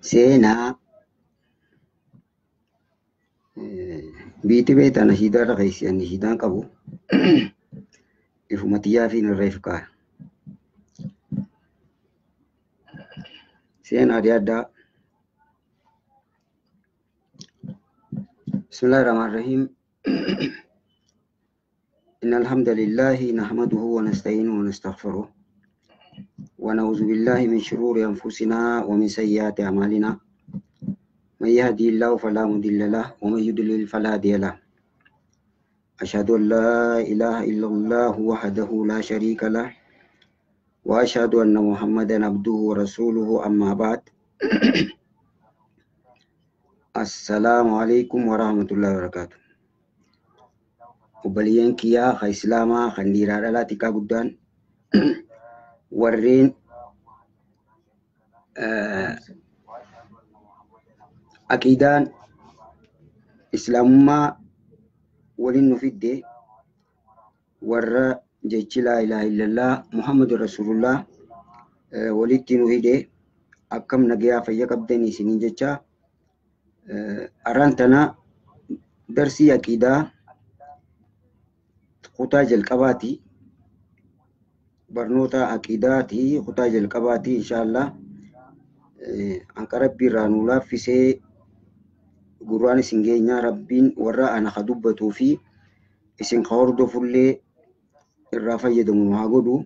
Seenaa biitti beektaa nashiidaa irra keessi ani nashiidaan qabu ifuma xiyyaa fi irra if kaaya. Seenaa adda addaa. Bismillahirrahmanirrahiim. إن الحمد لله نحمده ونستعينه ونستغفره ونعوذ بالله من شرور أنفسنا ومن سيئات أعمالنا من يهدي الله فلا مضل له ومن يضلل فلا هادي له أشهد أن لا إله إلا الله وحده لا شريك له وأشهد أن محمدا عبده ورسوله أما بعد السلام عليكم ورحمة الله وبركاته. Obboleeyyan kiyyaa kan Islaamaa kan dhiiraa dhalaa xiqqaa guddaan warreen aqiidaan Islaamummaa waliin nu fidde warra jechi laa ilaaha illallah Muhammadu Rasulullah walitti nu hidhe akkam nagayaa fayya qabdan isiniin jecha arraan tana darsii aqiidaa kutaa jalqabaati. Barnoota aqiidaati kutaa jalqabaati inshaallah. Hanqa rabbii irraa nu laaffisee gurraan isin geenyaa rabbiin warra ana ka dubbatuu fi isin ka hordofullee irraa fayyadamu nu haa godhu.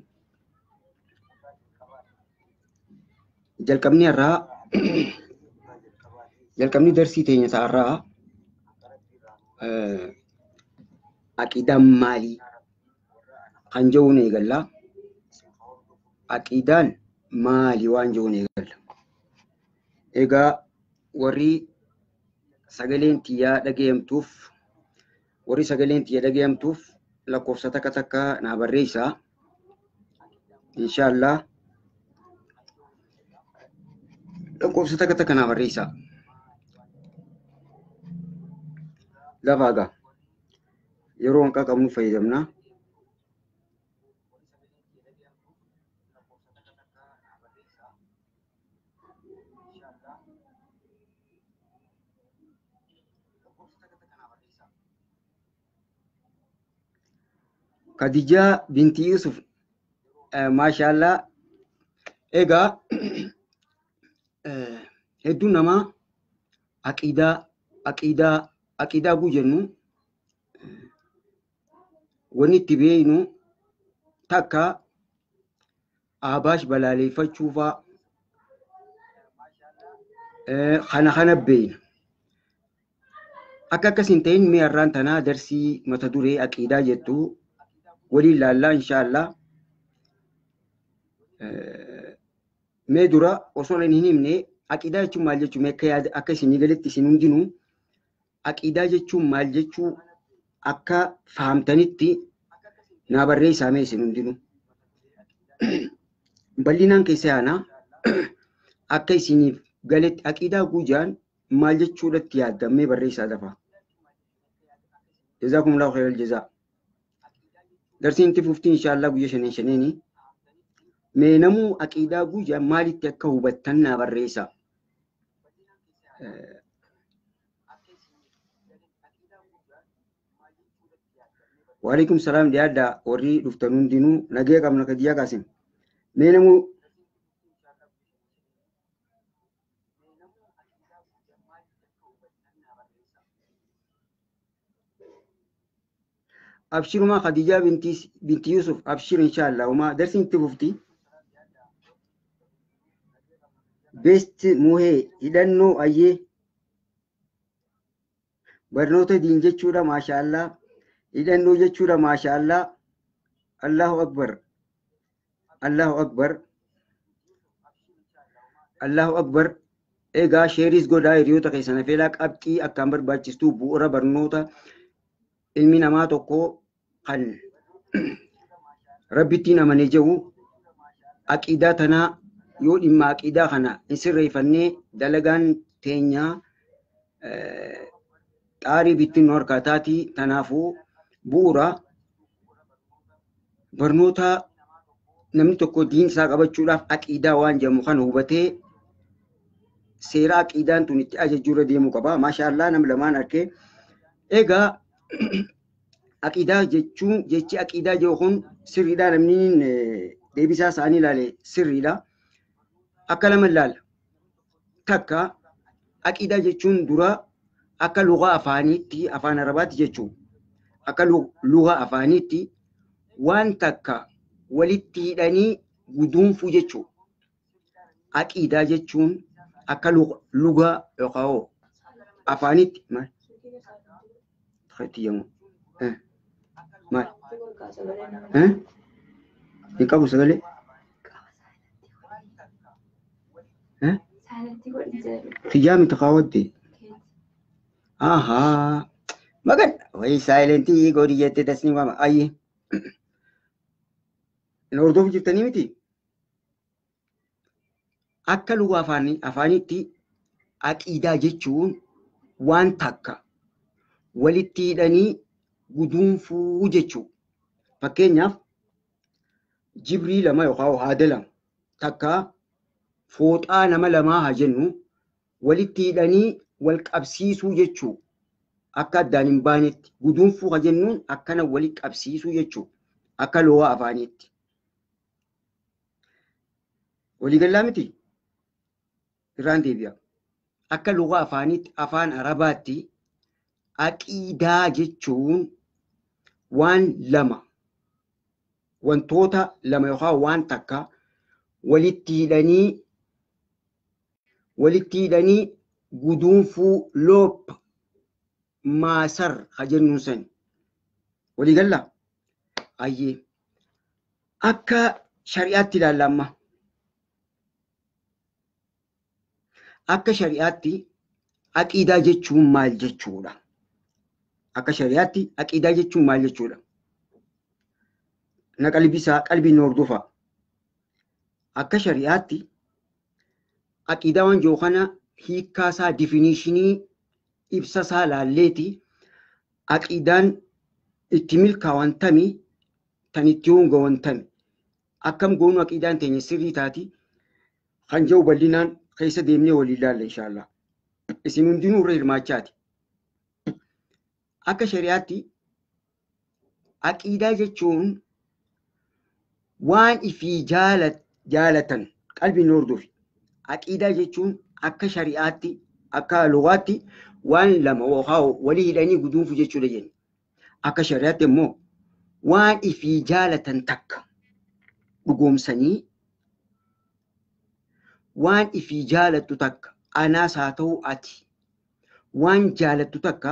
Jalqabni irraa jalqabni darsii teenya ta'arraa aqiidaan maalii kan jedhuun eegalla. Aqiidaan maali waan jedhuun eegalla. Egaa warri sagaleen tiyyaa dhaga'amtuuf warri sagaleen tiyya dhaga'amtuuf lakkoofsa takka takka naa barreessaa. Inshaallah lakkoofsa takka takka naa barreessaa. Lafaa gaa yeroo hanqa qabnu fayyadamna. Khadijaa binti Yusuf maashaallah. Egaa hedduun namaa aqiidaa aqiidaa aqiidaa guu jennu wanni itti beeknu takka abaash balaaleffachuu faa kana kana beekna. Akka akkas hin ta'in mee har'aan tanaa darsii mata duree aqiidaa jettu waliin laallaa inshaallah. Mee dura osoo hin himne aqiidaa jechuun maal jechuu mee akka yaada akka isinii galitti isin hundinuu aqiidaa jechuun maal jechuu akka fahamtanitti naa barreessaa mee isin hundinuu. Bal'inaan keessa yaana akka isiniif galetti aqiidaa guujaan maal jechuudhatti yaaddamee barreessaa dafa. Jazaakumullahu khairal jazaa. Darsiin itti fufti inshaallah guyya shaneen shaneeni. Mee namuu aqiidaa guujaan maalitti akka hubattan naa barreessaa. Waalaikum salaam dhiyaadhaa warri dhuftan hundinuu nagee qabna Khadijaa Qaasim. Mee namuu abshirumaa Khadijaa binti Yusuf abshir inshaallah umaa darsiin itti fufti. Best muhee hidhannoo ayyee barnoota diin jechuudha maashaallah. Hidhannoo jechuudha maashaallah. Allahu akbar. Allahu akbar. Allahu akbar. Egaa sheeris godhaa hiriyoota keessan affeelaa qabxii akkaan barbaachistuu bu'uura barnoota ilmi namaa tokko kan rabbittiin amanee jiru aqiidaa tanaa yoo dhimma aqiidaa kana hin sirreeffannee dalagaan teenyaa xaarii bittin nu harkaa taati. Kanaafuu bu'uura barnoota Namni tokko diin isaa qabachuudhaaf aqiidaa waan jedhamu kana hubatee seera aqiidaan tun itti ajajjuurra deemuu qaba. Maashaallah nam lamaan arkee. Egaa aqiidaa jechuun jechi aqiidaa jedhu kun sirriidha, namni deebisaa isaanii ilaale sirriidha. Akka lama ilaalla. Takka aqiidaa jechuun dura akka lugaa afaaniitti, afaan Arabaatti jechuudha. Akka lugaa afaaniitti waan takka walitti hidhanii guduunfuu jechuudha. Aqiidaa jechuun akka lugaa yookaan afaanitti maal? Maal? Hin qabu sagalee? Kiyyaa miti kaawwatte. Ahaa. Magan wayi saayilentii godhi jettee tasni waama. Ayyee. Hin hordofu jirtanii miti? Akka lugaa afaanitti aqiidaa jechuun waan takka walitti hidhanii guduunfuu jechuudha. Fakkeenyaaf jibrii lama yookaan haada lama takka fooxaa nama lamaa haa jennu walitti hidhanii wal qabsiisuu jechuudha. Akka addaan hin baanetti guduunfuu haa jennuun akkana walitti qabsiisuu jechuudha. Akka lugaa afaaniitti. Waliigalaa miti? Irraan deebi'a. Akka lugaa afaaniitti afaan Arabaatti aqiidaa jechuun waan lama wantoota lama yookaan waan takka walitti hidhanii guduunfuu loop maasar haa jennuun sani. Waliigallaa? Ayyee. Akka shari'aatti ilaalla amma. Akka shari'aatti aqiidaa jechuun maal jechuudha? Akka shari'aatti aqiidaa jechuun maal jechuudha? Na qalbisaa qalbiin hordofa. Akka shari'aatti aqiidaa waan jiru kana hiikkaasaa difinishinii ibsasaa laalleeti aqiidaan itti milkaa'an tami tan itti hongawan tami akkam goonu aqiidaan teenya sirrii taati kan jiru bal'inaan keessa deemnee walii ilaalla inshaallah. Isin hundinuu irra hirmaachaati. Akka shari'aatti aqiidaa jechuun waan ifii jaalatan qalbiin hordofi. Aqiidaa jechuun akka shari'aatti akka lugaatti waan lama yookaan walii hidhanii guduunfuu jechuudha jenna. Akka shari'aatti immoo waan ifii jaalatan takka dhugoomsanii waan ifii jaalattu takka anaas haa ta'u ati waan jaalattu takka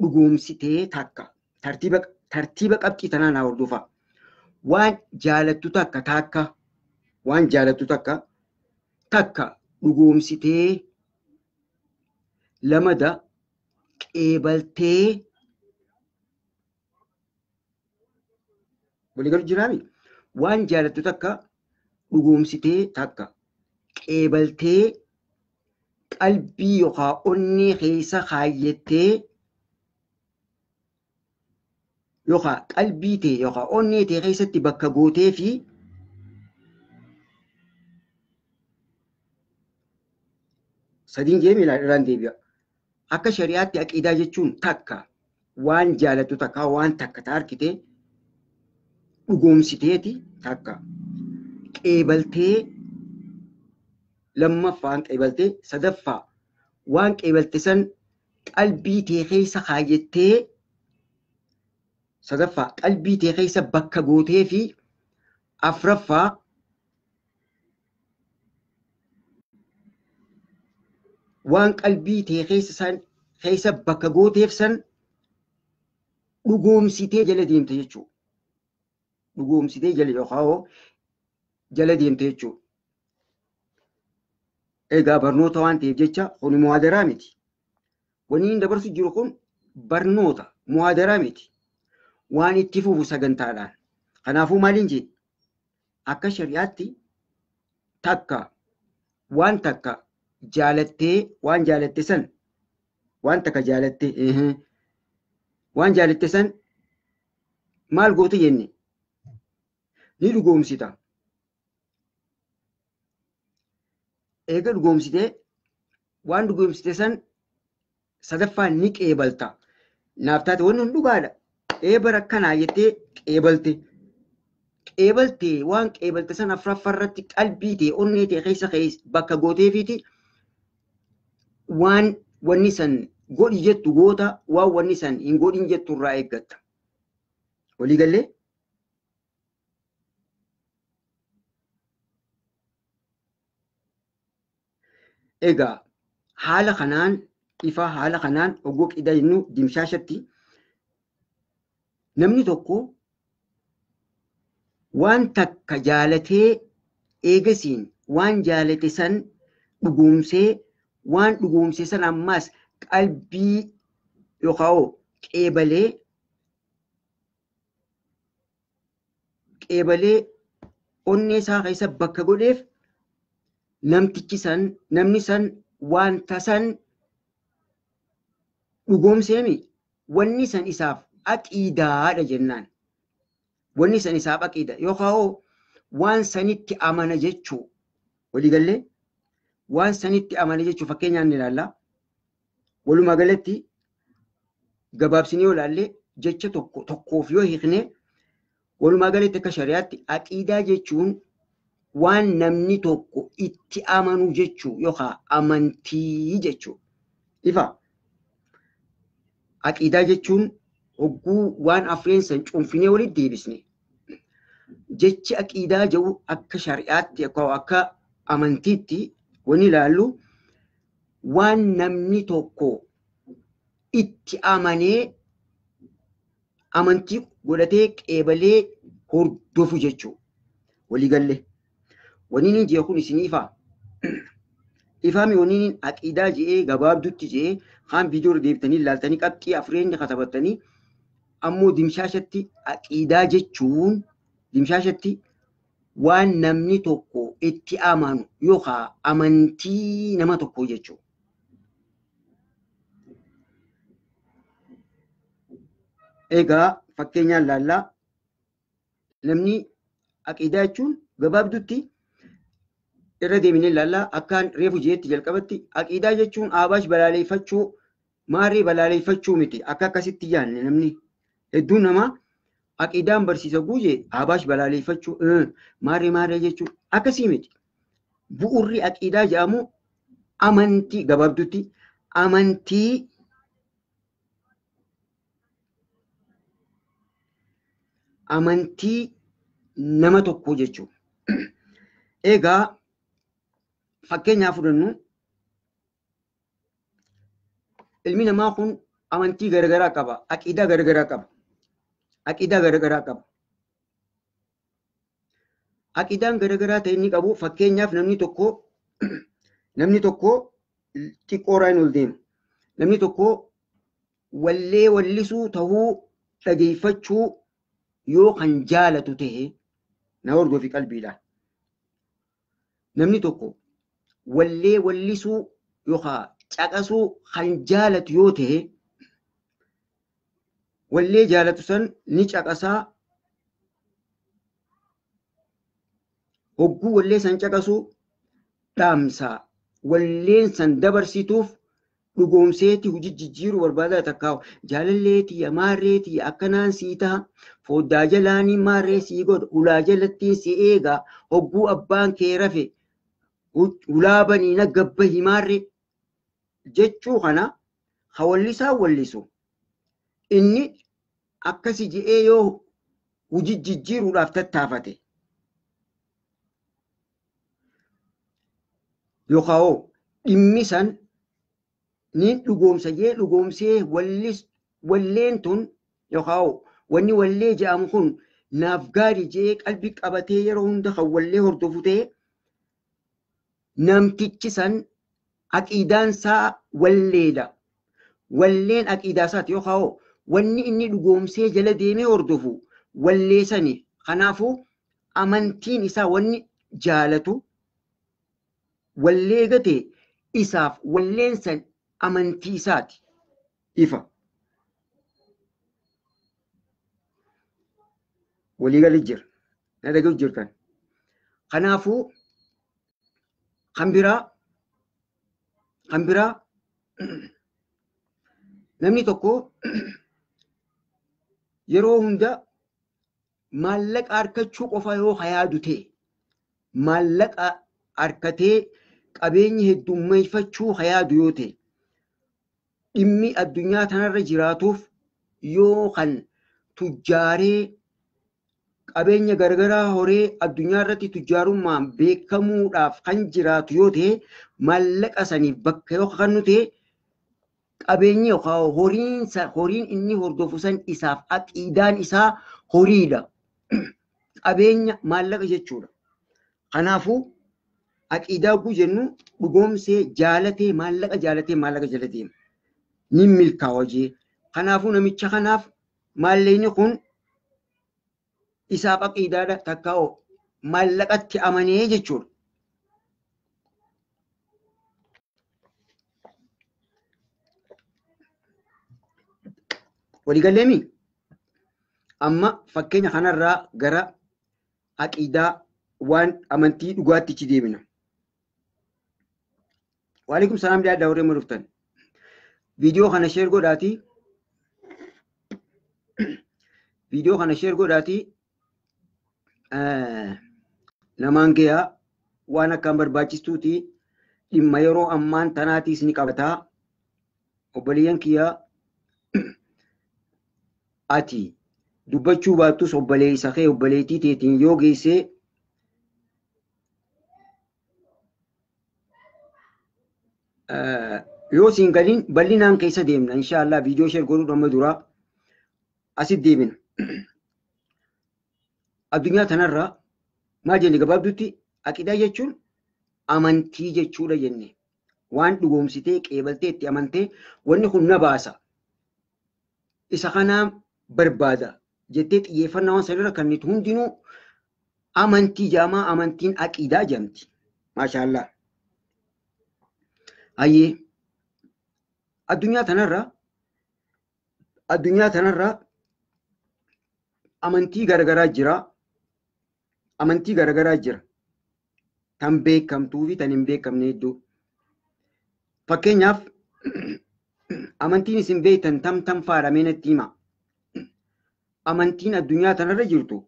dhugoomsitee takka tartiiba qabxii tanaan haa hordofaa. Waan jaalattu takka takka waan jaalattu takka takka dhugoomsitee lamada qeebaltee waliigalu jiraami. Waan jaalattu takka dhugoomsitee takka qeebaltee qalbii yookaan onnee keessa kaayyattee yookaan qalbii ta'e yookaan onnee ta'e keessatti bakka gootee fi sadiin jeemee irraan deebi'a. Akka shari'aatti aqiidaa jechuun takka waan jaalattu takka waan takka taarkitee dhugoomsiteeti takka qeebaltee lammaffaan qeebaltee sadaffaa waan qeebalte san qalbii tee keessa kaayyattee sadaffaa qalbii tee keessa bakka gootee fi afraffaa waan qalbii tee keessa bakka gooteef san dhugoomsitee jala deemte jechuudha. Dhugoomsitee jala yookaan jala deemte jechuudha. Egaa barnoota waan ta'eef jecha kun muhaadaraa miti. Wanni inni dabarsu jiru kun barnoota muhaadaraa miti. Waan itti fufu sagantaadhaan. Kanaafuu maaliin jedhe? Akka shari'aatti takka waan takka jaalattee waan jaalatte san waan takka jaalattee waan jaalatte san maal goote jenne? Ni dhugoomsita. Eega dhugoomsitee waan dhugoomsite san sadaffaan ni qeebalta. Naaf taate wanni kun dhugaadha. Ee bara akkanaa jettee qeebalte. Qeebaltee waan qeebalte san afuraffaa irratti qalbii ta'e onnee ta'e keessa bakka gooteefiiti waan wanni san godhi jettu goota waan wanni san hin godhin jettu irraa eeggatta. Walii gallee? Egaa haala kanaan ifa haala kanaan oggoo qidaa jennu dimshaashatti namni tokko waan takka jaalatee eegasiin waan jaalate san dhugoomsee waan dhugoomse san ammaas qalbii yookaan qeebalee qeebalee onnee isaa keessa bakka godheef namtichi san namni san wanta san dhugoomseemi wanni san isaaf aqiidaadha jennaan. Wanni san isaaf aqiida yookaan waan sanitti amana jechuu waliigallee waan sanitti amana jechuu fakkeenyaan ni ilaalla. Walumaa galatti gabaabsinee yoo ilaalle jecha tokko tokkoof yoo hiikne walumaa galatti akka shari'aatti aqiidaa jechuun waan namni tokko itti amanu jechuu yookaan amantii jechuu. Ifa aqiidaa jechuun hogguu waan afreen san cuunfinee walitti deebisne. Jechi aqiidaa jedhu akka shari'aatti akka amantiitti wanni ilaallu waan namni tokko itti amanee amantii godhatee qeebalee hordofu jechuudha. Waliigallee. Wanni inni jee kun isin ifaa. Ifaami wanni inni aqiidaa je'ee gabaabdutti je'ee kaan viidiyoo irra deebitanii ilaaltanii qabxii afreen katabattanii ammoo dimshaashatti aqiidaa jechuun dimshaashatti waan namni tokko itti amanu yookaan amantii nama tokkoo jechuudha. Egaa fakkeenyaan ilaallaa namni aqiidaa jechuun gabaabdutti irra deemnee ilaallaa akkaan reefu jeetti jalqabatti aqiidaa jechuun aabash balaaleffachuu maarree balaaleffachuu miti akka akkasitti yaanne namni hedduun namaa aqiidaan barsiisa guuje aabash balaaleffachuu maarree maarree jechuu akkasii miti. Bu'urri aqiidaa jedhamu amantii gabaabdutti amantii amantii nama tokkoo jechuudha. Egaa fakkeenyaaf fudhannu ilmi namaa kun amantii garaagaraa qaba, aqiidaa garaagaraa qaba, aqiidaa garaagaraa qaba. Aqiidaan garaagaraa ta'e inni qabu fakkeenyaaf namni tokko xiqqooraan ol deema. Namni tokko wallee wallisuu tahuu dhageeffachuu yoo kan jaalatu ta'e na hordofi qalbiidhaan. Namni tokko wallee wallisuu yookaan caqasuu kan jaalatu yoo ta'e wallee jaalatu san ni caqasaa. Hogguu wallee san caqasuu dhaamsaa walleen san dabarsituuf dhugoomseeti hojii jijjiiruu barbaadaa takkaa'u jaalalleetii maarreetii akkanaan sii ta'a foddaa jalaanii maarree sii godha ulaa jalattiin si eega hogguu abbaan kee rafe ulaa banii na gabbahi maarree jechuu kana hawallisaa wallisu inni akkasi je'ee yoo hojii jijjiiruudhaaf tattaafate yookaan dhimmi san ni dhugoomsa jee dhugoomsee walleen tun yookaan wanni wallee jedhamu kun naaf gaarii jee qalbii qabatee yeroo hunda kan wallee hordofu ta'e namtichi san aqiidaan isaa walleedha. Walleen aqiidaa isaati yookaan wanni inni dhugoomsee jala deemee hordofu wallee sani. Kanaafuu amantiin isaa wanni jaalatu wallee gate isaaf walleen san amantii isaati. Ifa. Waliigalii jira. Na dhaga'u jirtan. Kanaafuu kan biraa namni tokko yeroo hunda maallaqa harkachuu qofa yoo yaadu ta'e, maallaqa harkatee qabeenya heddummeeffachuu yaadu yoo ta'e, dhimmi addunyaa tanarra jiraatuuf yoo kan tujjaaree qabeenya garagaraa horee addunyaa irratti tujjaarummaan beekamuudhaaf kan jiraatu yoo ta'e, maallaqa saniif bakka yoo kennu ta'e, qabeenyi yookaan horiin inni hordofu san isaaf aqiidaan isaa horiidha. Qabeenya maallaqa jechuudha. Kanaafuu aqiidaa oguu jennu dhugoomsee jaalatee maallaqa jaalatee maallaqa jala deema. Ni milkaa'a jee. Kanaafuu namicha kanaaf maallaqni kun isaaf aqiidaadha takkaa'oo maallaqatti amanee jechuudha. Waliigalleemi amma fakkeenya kanarraa gara aqiidaa waan amantii dhugaattichi deemina. Waalaikum salaam dhiyaadhaa warreen dhuftan. Viidiyoo kana sheer godhaatii. Viidiyoo kana sheer godhaatii namaan gahaa waan akkaan barbaachistuuti dhimma yeroo ammaan tanaatiis ni qabataa. Obboleeyyan kiyyaa ati dubbachuu baattus obboleessa kee obboleettii teetiin yoo geessee yoo siin galiin bal'inaan keessa deemna inshaallah viidiyoo sheer godhuu amma duraa asit deebina. Addunyaa tanarraa maal jenne gabaabdutti aqidaa jechuun amantii jechuudha jenne waan dhugoomsitee qeebaltee itti amantee wanni kun na baasa isa kanaa barbaada jettee xiyyeeffannaa waan sanirra kan nuti hundinuu amantii jaamaa amantiin aqidaa jedhamti. Maashaallah. Hayyee addunyaa tanarra amantii garagaraa jira. Amantii garagaraa jira. Tan beekamtuu fi tan hin beekamne hedduu. Fakkeenyaaf amantiin isin beektan tam tam faadhamee natti hima. Amantiin addunyaa tanarra jirtu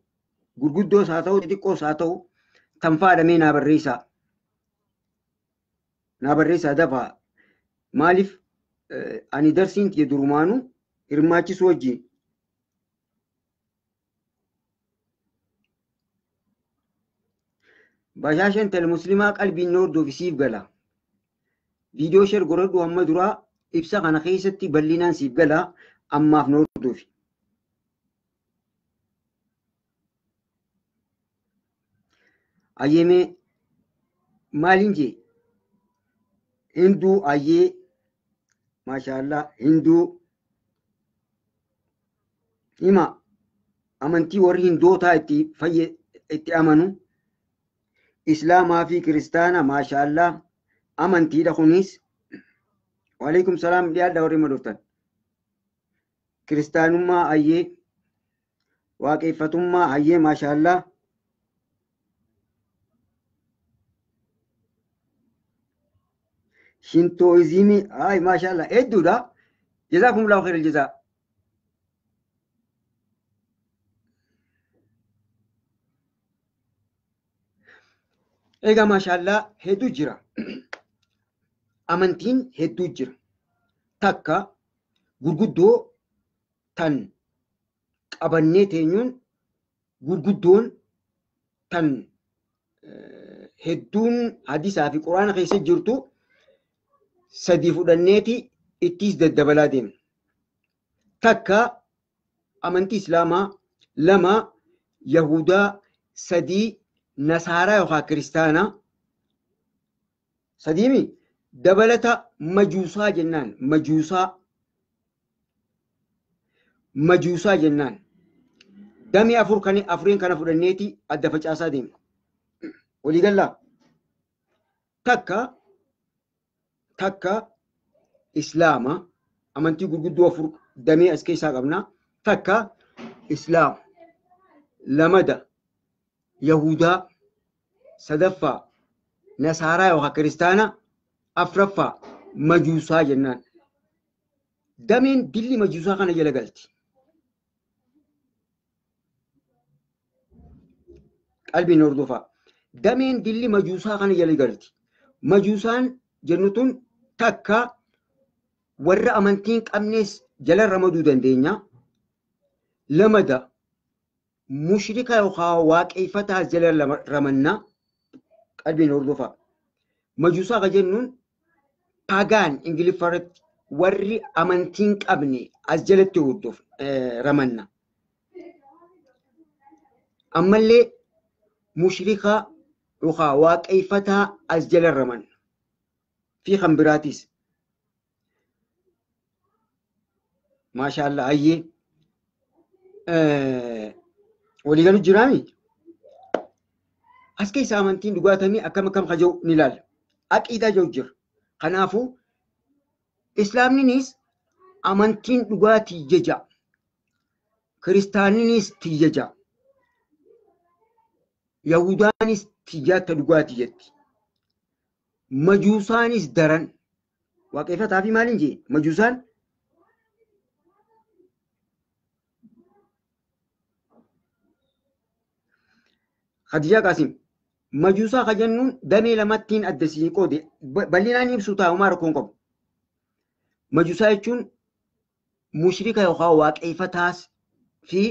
gurguddoos haa ta'u xixiqqoos haa ta'u tan faadhamee naa barreessaa. Naa barreessaa dafaa. Maaliif ani darsiin tiyya durumaanuu hirmaachisuu wajjin. Bashaashan tal muslimaa qalbiin na hordofi siif gala. Viidiyoo sheer godhadhu amma duraa ibsa kana keessatti bal'inaan siif gala ammaaf na hordofi. Ayyemee maaliin jee? Hinduu ayyee maashaallah hinduu hima amantii warri hindootaa itti amanu islaamaa fi kiristaana maashaallah amantiidha kunis. Waalaikum salaam dhiyaadha warri dhuftan. Kiristaanummaa ayyee waaqeffatummaa ayyee maashaallah. Shintoizimii ay maashaallah hedduudha. Jazaakumullahu khairal jazaa. Egaa maashaallah hedduu jira. Amantiin hedduu jira. Takka gurguddoo tan qabannee teenyuun gurguddoon tan hedduun hadisaa fi quraana keessa jirtu sadii fudhanneeti ittis daddabalaa deemna. Takka amantii Islaamaa, lama Yahudaa, sadii Nasaaraa yookaan Kiristaanaa. Sadiimi dabalata majuusaa jennaan. Majuusaa jennaan. Damee afur kan afureen kana fudhanneeti adda facaasaa deemna. Waliigallaa. Takka Islaama amantii gurguddoo afur damee as keessaa qabna. Takka Islaama, lamada Yahudaa, sadaffaa Nasaaraa yookaan Kiristaana, afraffaa Majuusaa jennaan. Dameen dilli Majuusaa kana jala galti. Qalbiin hordofaa. Dameen dilli Majuusaa kana jala galti. Majuusaan jennu tun takka warra amantii hin qabnes jala ramaduu dandeenya. Lamada mushrika yookaan waaqeffataa jala ramannaa. Qalbiin hordofaa. Majuusaa ka jennuun pagaan Ingiliffa irratti warri amantii hin qabne as jalatti hordof ramanna. Ammallee mushrika yookaan waaqeffataa as jala ramanna. Fi kan biraatis. Maashaallah ayyee. Waliigalu jiraami? As keessa amantiin dhugaatamii akkam akkam haja'u ni ilaalla. Aqiidaa jiru jira. Kanaafuu Islaamninis amantiin dhugaatii jeja. Kiristaaninis tiyyaja. Yahudaanis tiyyaata dhugaatii jetti. Majuusaanis daran. Waaqeffataa fi maaliin jee? Majuusaan Khadijaa Qaasim. Majuusaa ka jennuun damee lamattiin adda sii qoode bal'inaan ibsu taa'umaa rakkoon qabu. Majuusaa jechuun mushrika yookaan waaqeffataas fi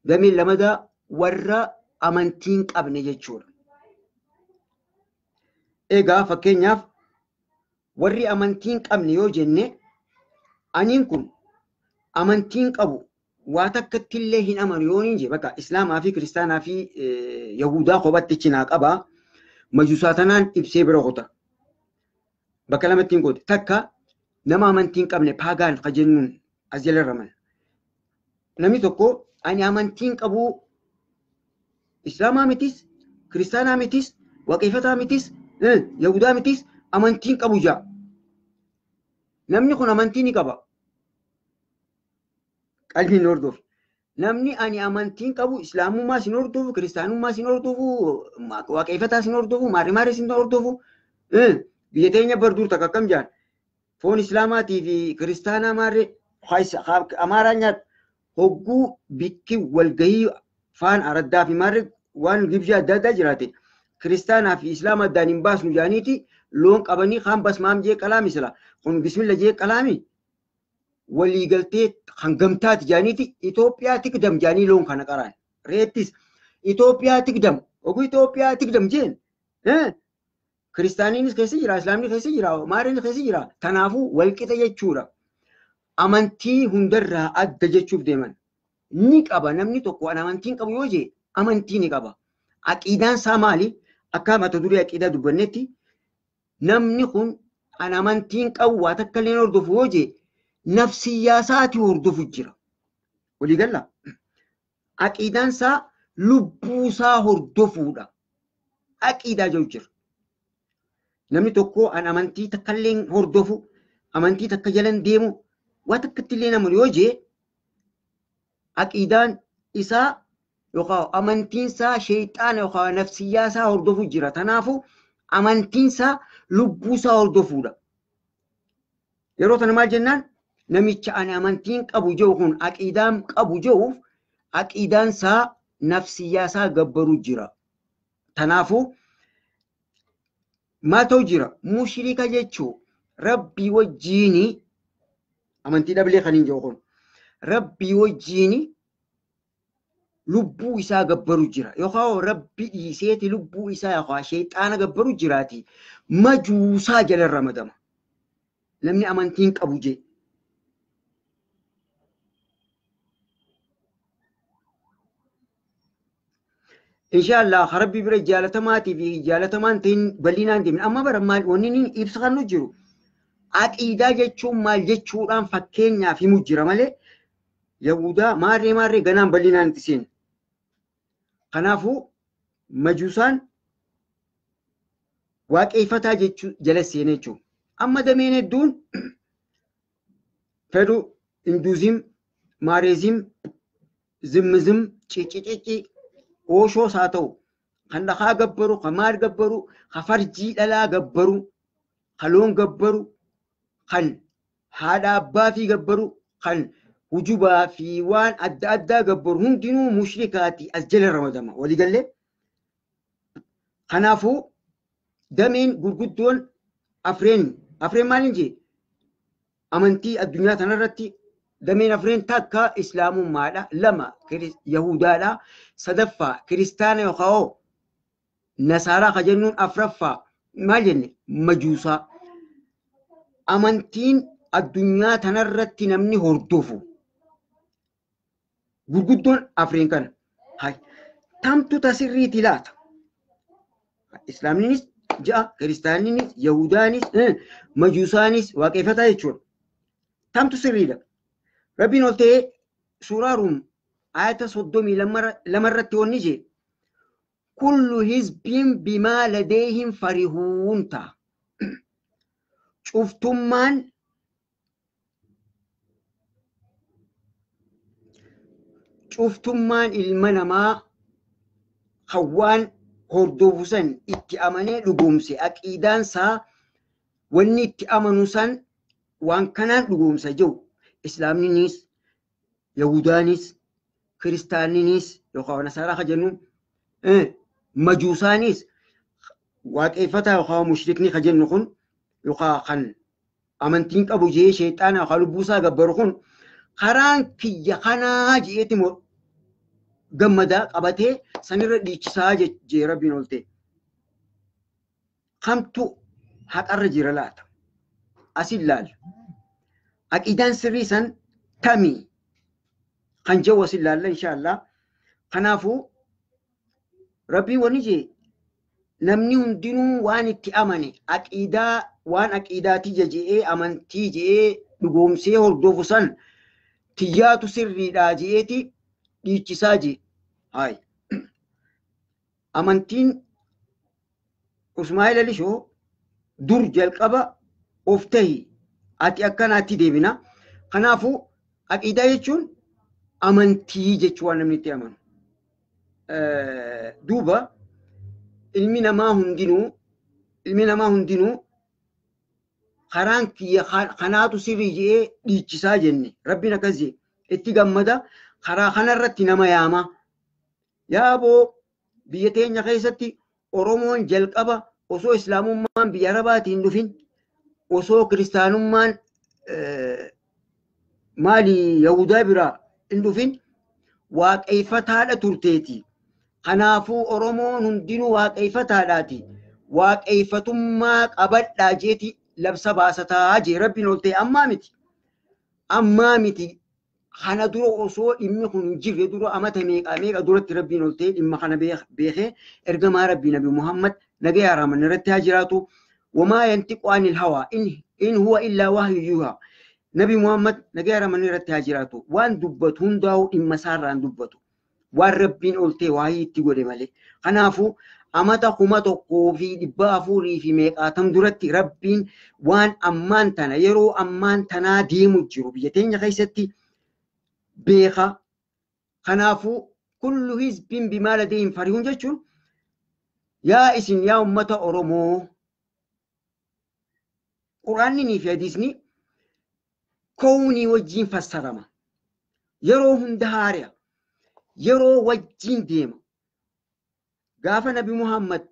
damee lamadaa warra amantii hin qabne jechuudha. Egaa fakkeenyaaf warri amantii hin qabne yoo jenne aniin kun amantii hin qabu waa takkatti illee hin amanu yoo hin jee bakka Islaamaa fi Kiristaanaa fi Yahudaa kophatti cinaa qaba. Majuusaa tanaan ibsee bira kuta. Bakka lamatti hin qoode. Takka nama amantii hin qabne paagaan ka jennuun as jala raman. Namni tokko ani amantii hin qabu Islaamaa mitis, Kiristaanaa mitis, Waaqeffataa mitis, Yahudaa mitis amantii hin qabu jaa. Namni kun amantii ni qaba. Qalbiin hordofu. Namni ani amantii hin qabu Islaamummaa sin hordofu, Kiristaanummaa sin hordofu, Waaqeffataa sin hordofu, maarri maarri sin hordofu. Biyya teenya barduur takka akkam jaan. Foon Islaamaatii fi Kiristaanaa maarree Amaaraa nyaatu hogguu bikki walgahii faan araddaa fi maarree waan gibjii adda addaa jiraate. Kiristaanaa fi Islaama addaan hin baasnu jaaniiti loon qabanii kaan basmaam jee qalaami sila. Kun bismilla jee qalaami. Waliigaltee hangamtaati jaaniiti Itoophiyaa tikdam jaanii loon kana qaraan. Reettis Itoophiyaa tikdam oguu Itoophiyaa tikdam jeen Kiristaaniinis keessa jira, Islaamni keessa jira, maariin keessa jira. Kanaafuu walqixa jechuudha. Amantii hundarraa adda jechuuf deeman. Ni qaba namni tokko an amantii hin qabu yoo jee amantii ni qaba. Aqiidaan isaa maali? Akka mata duree aqiidaa dubbannetti namni kun an amantii hin qabu waa takka illee hordofu yoo jee nafsiyyaa isaati hordofu jira. Waliigalla. Aqiidaan isaa lubbuu isaa hordofuudha. Aqiidaa jiru jira. Namni tokko an amantii takka illee hordofu, amantii takka jalan deemu, waa takkatti illee nama yoo jee aqiidaan isaa yookaan amantiin isaa sheexaana yookaan nafsiyyaa isaa hordofu jira. Kanaafuu amantiin isaa lubbuu isaa hordofuudha. Yeroo tana maal jennaan namicha ani amantiin qabu jiru kun aqiidaan qabu jiruuf aqiidaan isaa nafsiyyaa isaa gabbaruu jira. Kanaafuu maal ta'u jira? Mushrika jechuun Rabbii wajjiini amantii dhablee kan hin jiru kun Rabbii wajjiini lubbuu isaa gabbaru jira. Yookaan Rabbi dhiiseeti lubbuu isaa yookaan sheexaana gabbaru jiraati. Majuusaa jala ramadama. Namni amantii hin qabu jee. Inshaallah Rabbi bira jaalatamaatii fi jaalatamaan ta'in bal'inaan deemin. Amma bara maal wanni inni ibsa kan nu jiru aqiidaa jechuun maal jechuudhaan fakkeenyaaf himu jira malee Yahudaa maarree maarree ganaan bal'inaan itti seenu. Kanaafuu majuusaan waaqeffataa jechuu jala seenee jechuudha. Amma dameen hedduun fedhu hinduuzim, maareezim, zimmizim, ciccicicci Ooshoos haa ta'u, kan dhakaa gabbaru, kan maal gabbaru, kan farjii dhalaa gabbaru, kan loon gabbaru, kan haadha abbaa fi gabbaru, kan hujubaa fi waan adda addaa gabbaru hundinuu mushrikaati as jala ramadama. Waliigallee? Kanaafuu dameen gurguddoon afreen afreen maaliin jee amantii addunyaa tanarratti dameen afreen takka islaamummaadha, lama yahudaadha, sadaffaa kiristaana yookaan nasaaraa ka jennuun, afraffaa maal jenne majuusaa. Amantiin addunyaa tanarratti namni hordofu gurguddoon afreen kana. Tamtu tasirriiti laata? Islaamninis ja'a, kiristaanninis, yahudaanis, majuusaanis waaqeffataa jechuudha. Tamtu sirriidha. Rabbiin ol ta'ee suuraa Ruum ayata 32 irratti wanni jee kullu hizbiin bimaa ladeehim farihuun ta'a. Cuftummaan ilma namaa kan waan hordofu san itti amanee dhugoomse aqiidaan isaa wanni itti amanu san waan kanaan dhugoomsa jiru islaamninis yahudaanis kiristaanninis yookaan nasaaraa ka jennu majuusaanis waaqeffataa yookaan mushrikni ka jennu kun yookaan kan amantiin qabu jee sheexaana yookaan lubbuusaa gabbaru kun karaan kiyya kanaa je'eeti gammadaa qabatee sanirra dhiichisaa jee Rabbiin ol ta'e. Kamtu haqarra jira laata? Asin laalla. Aqiidaan sirrii san tamii kan jedhu asin laalla inshaallah. Kanaafuu Rabbiin wanni jee namni hundinuu waan itti amane aqiidaa waan aqiidaatii je'ee amantii je'ee dhugoomsee hordofu san tiyyaatu sirriidhaa je'eeti dhiichisaa jee. Hayi. Amantiin Usmaa'il Alishoo dur jalqaba of tahi ati akkanaatti deebina. Kanaafuu aqiidaa jechuun amantii jechuu waan namni itti amanu. Duuba ilmi namaa hundinuu karaan kiyya kanaatu sirrii je'ee dhiichisaa jenne Rabbiin akkas jee itti gammada karaa kanarratti nama yaama. Yaaboo biyya teenya keessatti Oromoon jalqaba osoo islaamummaan biyya Arabaatiin dhufin osoo kiristaanummaan maali Yahudaa biraa hin dhufin waaqeffataadha turteeti. Kanaafuu Oromoon hundinuu waaqeffataadhaati. Waaqeffatummaa qabadhaa jeeti labsa baasataa jee Rabbiin ol ta'e ammaa miti. Ammaa miti. Kana dura osoo dhimmi kun hin jirre dura amata meeqa meeqa duratti Rabbiin ol ta'e dhimma kana beekee ergamaa Rabbii Nabi Muhammad nagaya raaman irratti haa jiraatu. Wamaa yantiqu anil hawaa in huwa illaa wahyu yuuhaa. Nabi Muhammad nagaya raaman irratti haa jiraatu. Waan dubbatu hundaa'u dhimma isaarraan dubbatu. Waan Rabbiin ol ta'e waahii itti godhe malee. Kanaafuu amata 1400 fi meeqaatam duratti Rabbiin waan ammaan tana yeroo ammaan tanaa deemu jiru biyya teenya keessatti beeka. Kanaafuu kullu hizbiin bimaa ladayhim farihuun jechuun yaa isin yaa ummata Oromoo Quraanni fi hadiisni kownii wajjin fassarama. Yeroo hunda haari'a. Yeroo wajjin deema. Gaafa Nabi Muhammad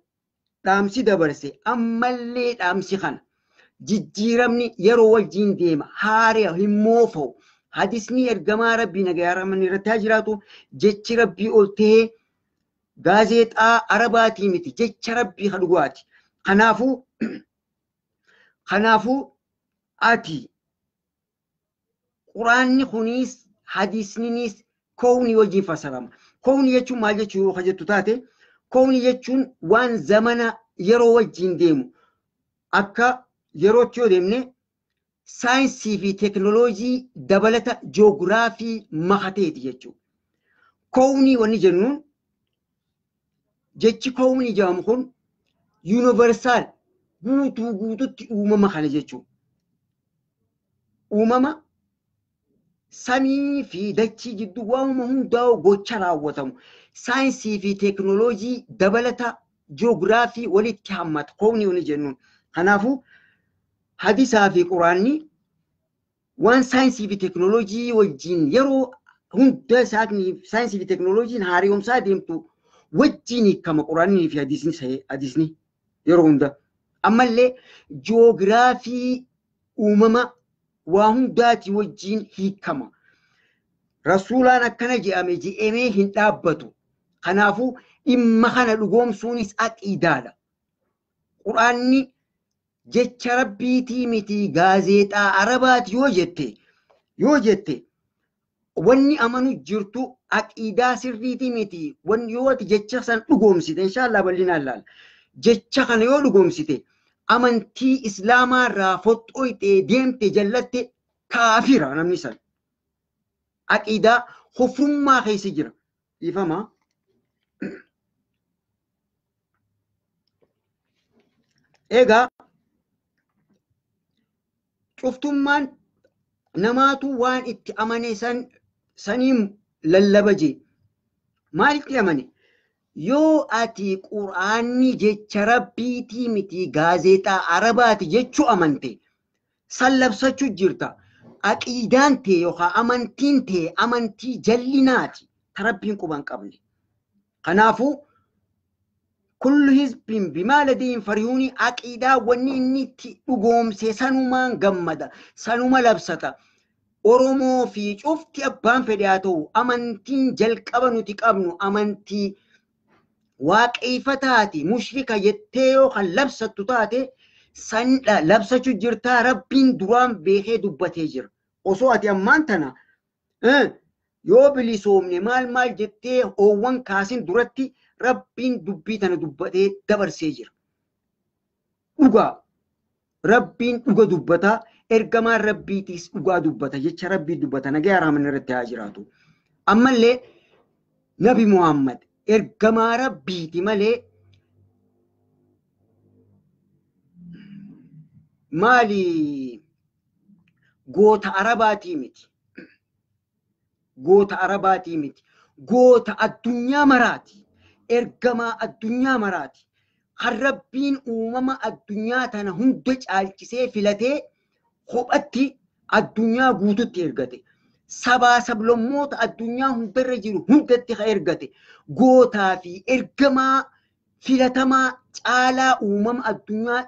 dhaamsi dabarse ammallee dhaamsi kana jijjiiramni yeroo wajjin deema haari'a hin moofa'u. Hadisni ergamaa Rabbii nagayaa rahmanni irratti haa jiraatu jechi Rabbii ol ta'ee gaazexaa Arabaatii miti jecha Rabbii kan dhugaati. Kanaafuu ati Quraanni kunis hadisninis kownii wajjin fassarama. Kownii jechuun maal jechuu yoo jettu taate kownii jechuun waan zamana yeroo wajjin deemu akka yerootti yoo deemne saayinsii fi teekinooloojii dabalata joogiraafii makateeti jechuudha. Kownii wanni jennuun jechi kownii jedhamu kun yuunivarsaal guutuu guututti uumama kana jechuudha. Uumama Samii fi dachii jidduu waanuma hundaa'u gocha raawwatamu. Saayinsii fi teekinooloojii dabalata ji'oogiraafii walitti hammata. Kownii wani jennuun. Kanaafuu hadisaa fi quraanni waan saayinsii fi teekinooloojii wajjin yeroo hunda saayinsii fi teekinooloojiin haaromsaa deemtu wajjin hiikama quraannii fi hadisni yeroo hunda. Ammallee ji'oogiraafii uumama waa hundaati wajjin hiikama. Rasuulaan akkana jedhame je'amee hin dhaabbatu. Kanaafuu dhimma kana dhugoomsuunis aqiidaadha. Quraanni jecha rabbiitii miti gaazexaa arabaati yoo jette wanni amanu jirtu aqiidaa sirriitii miti. Wanni yoo ati jecha san dhugoomsite inshaallah bal'inaan laala. Jecha kana yoo dhugoomsite amantii islaamaa irraa foxxoyxee deemte jallatte kaafira namni san. Aqiidaa kufrummaa keessa jira. Dhiifama. Egaa cuftummaan namaatu waan itti amane saniin lallaba jee. Maalitti amane? Yoo ati quraanni jecha rabbiitii miti gaazexaa arabaati jechuu amante san labsachuu jirta. Aqiidaan tee yookaan amantiin tee amantii jallinaati ta rabbiin quba hin qabne. Kanaafuu kullu hizbin bimaa ladayhim farihuuni aqiidaa wanni inni itti dhugoomse sanumaan gammada sanuma labsata. Oromoo fi cufti abbaan fedhe haa ta'u amantiin jalqaba nuti qabnu amantii waaqeeffataati mushrika jettee yoo kan labsattu taate sandha labsachuu jirtaa rabbiin duraan beekee dubbatee jira. Osoo ati ammaan tana yoo bilisoomne maal maal jettee oowwan kaasin duratti rabbiin dubbii tana dubbatee dabarsee jira. Dhugaa rabbiin dhuga dubbataa ergamaan rabbiitiis dhugaa dubbata jecha rabbii dubbata nagaa raaman irratti haa jiraatu. Ammallee Nabi Muhammad ergamaa rabbiiti malee maali goota arabaatii miti. Goota arabaatii miti. Goota addunyaa maraati. Ergamaa addunyaa maraati. Kan rabbiin uumama addunyaa tana hunda caalchisee filatee kophatti addunyaa guututti ergate. Sabaa sablammoota addunyaa hundarra jiru hundatti kan ergate. Gootaa fi ergamaa filatamaa caalaa uumama addunyaa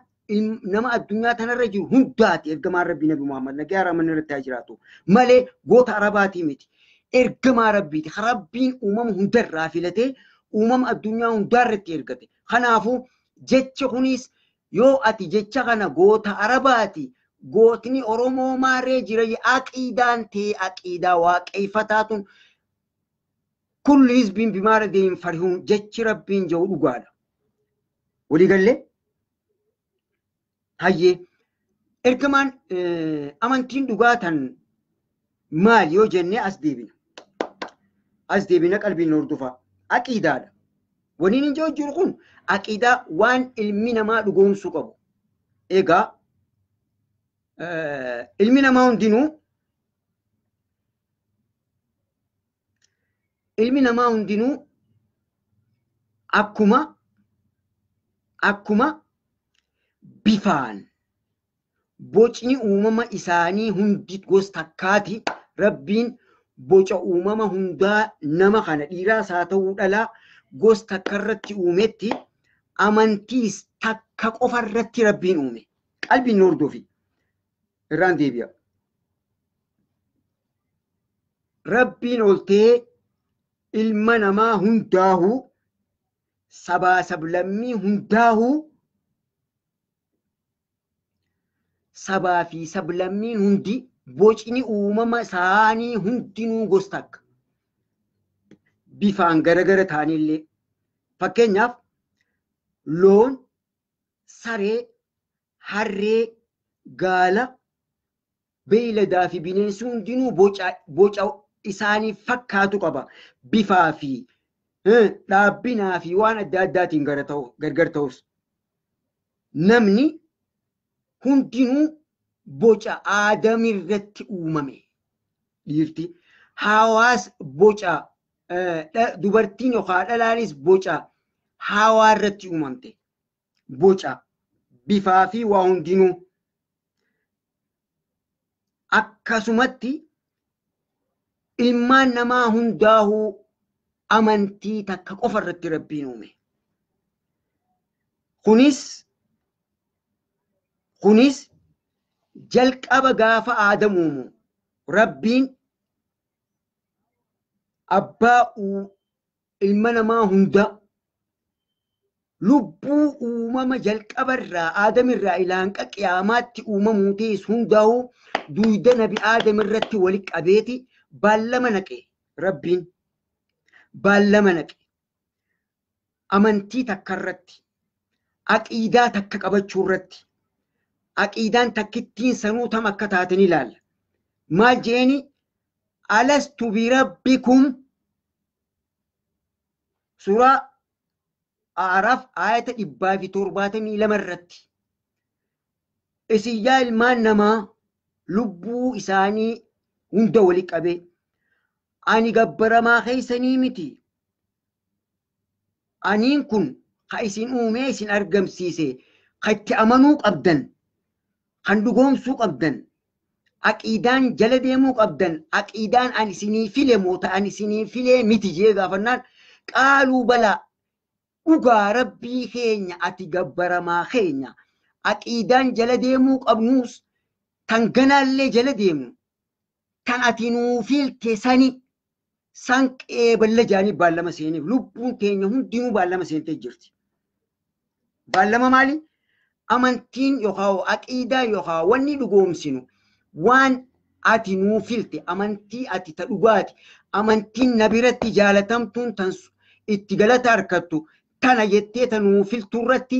nama addunyaa tanarra jiru hundaati ergamaan rabbii Nabi Muhammad nagaa raaman irratti haa jiraatu malee goota arabaatii miti. Ergamaa rabbiiti. Kan rabbiin uumama hundarraa filatee uumama addunyaa hundaarratti ergate. Kanaafuu jechi kunis yoo ati jecha kana goota arabaati gootni Oromoo maarree jira aqiidaan tee aqiidaa waaqeeffataa tun kullu hizbiin bimaa ladayhim farihuun jechi rabbiin jiru dhugaadha. Waliigallee hayyee ergamaan amantiin dhugaa tan maal yoo jennee as deebina. As deebina qalbiin hordofaa. Aqiidaadha. Waniin hin jiru kun aqiidaa waan ilmi namaa dhugoomsuu qabu. Egaa ilmi namaa hundinuu akkuma bifaan bocni uumama isaanii hundi gosa takkaati. Rabbiin boca uumama hundaa nama kana dhiiraas haa ta'uu dhalaa gosa takka irratti uumetti amantiis takka qofa irratti rabbiin uume. Qalbiin hordofi. Irraan deebi'a. Rabbiin oltee ilma namaa hundaahuu sabaa sablammii hundaahuu sabaa fi sablammiin hundi bocni uumama isaanii hundinuu gosa takka. Bifaan garagara ta'anillee fakkeenyaaf loon, saree, harree, gaala, beeyladaa fi bineensi hundinuu boca isaanii fakkaatu qaba. Bifaa fi dhaabbinaa fi waan adda addaatiin gargar ta'us. Namni hundinuu boca aadamirratti uumame. Dhiirti hawaas boca dubartiin yookaan dhalaanis boca hawaa irratti uumamte. Boca bifaa fi waa hundinuu. Akkasumatti ilmaan namaa hundaahuu amantii takka qofa irratti Rabbiin uume. Kunis jalqaba gaafa Aadam uumu Rabbiin abbaa ilma namaa hunda lubbuu uumama jalqaba irraa Aadam irraa ilaanqa qiyaamaatti uumamuu ta'es hundaa'uu duuda nabi Aadam irratti wali qabeeti baallama naqe. Rabbiin baallama naqe amantii takka irratti, aqiidaa takka qabachuu irratti. Aqiidaan takkittiin sanuu tam akka taate ni ilaalla. Maal jeeni? Alastu birabbikum, suuraa A'raaf aayata 172 irratti. Isin yaa ilmaan namaa lubbuu isaanii hunda wali qabee ani gabbaramaa keessanii miti. Aniin kun ka isin uumee isin argamsiise, ka itti amanuu qabdan, kan dhugoomsuu qabdan, aqiidaan jala deemuu qabdan, aqiidaan ani isinii file moo ta'an isinii filee miti jee gaafannaan, qaaluu balaa, dhugaa Rabbii keenya ati gabbaramaa keenya, aqiidaan jala deemuu qabnuus tan ganaallee jala deemnu tan ati nuu filte sani san qeeballa jaanii baallama seeniif. Lubbuun keenya hundinuu baallama seentee jirti. Baallama maali? Amantiin yookaan aqiidaa yookaan wanni dhugoomsinu waan ati nuu filte, amantii ati ta dhugaati, amantiin na biratti jaalatamtuun tan itti galata harkattu tana jettee ta nuu filtu irratti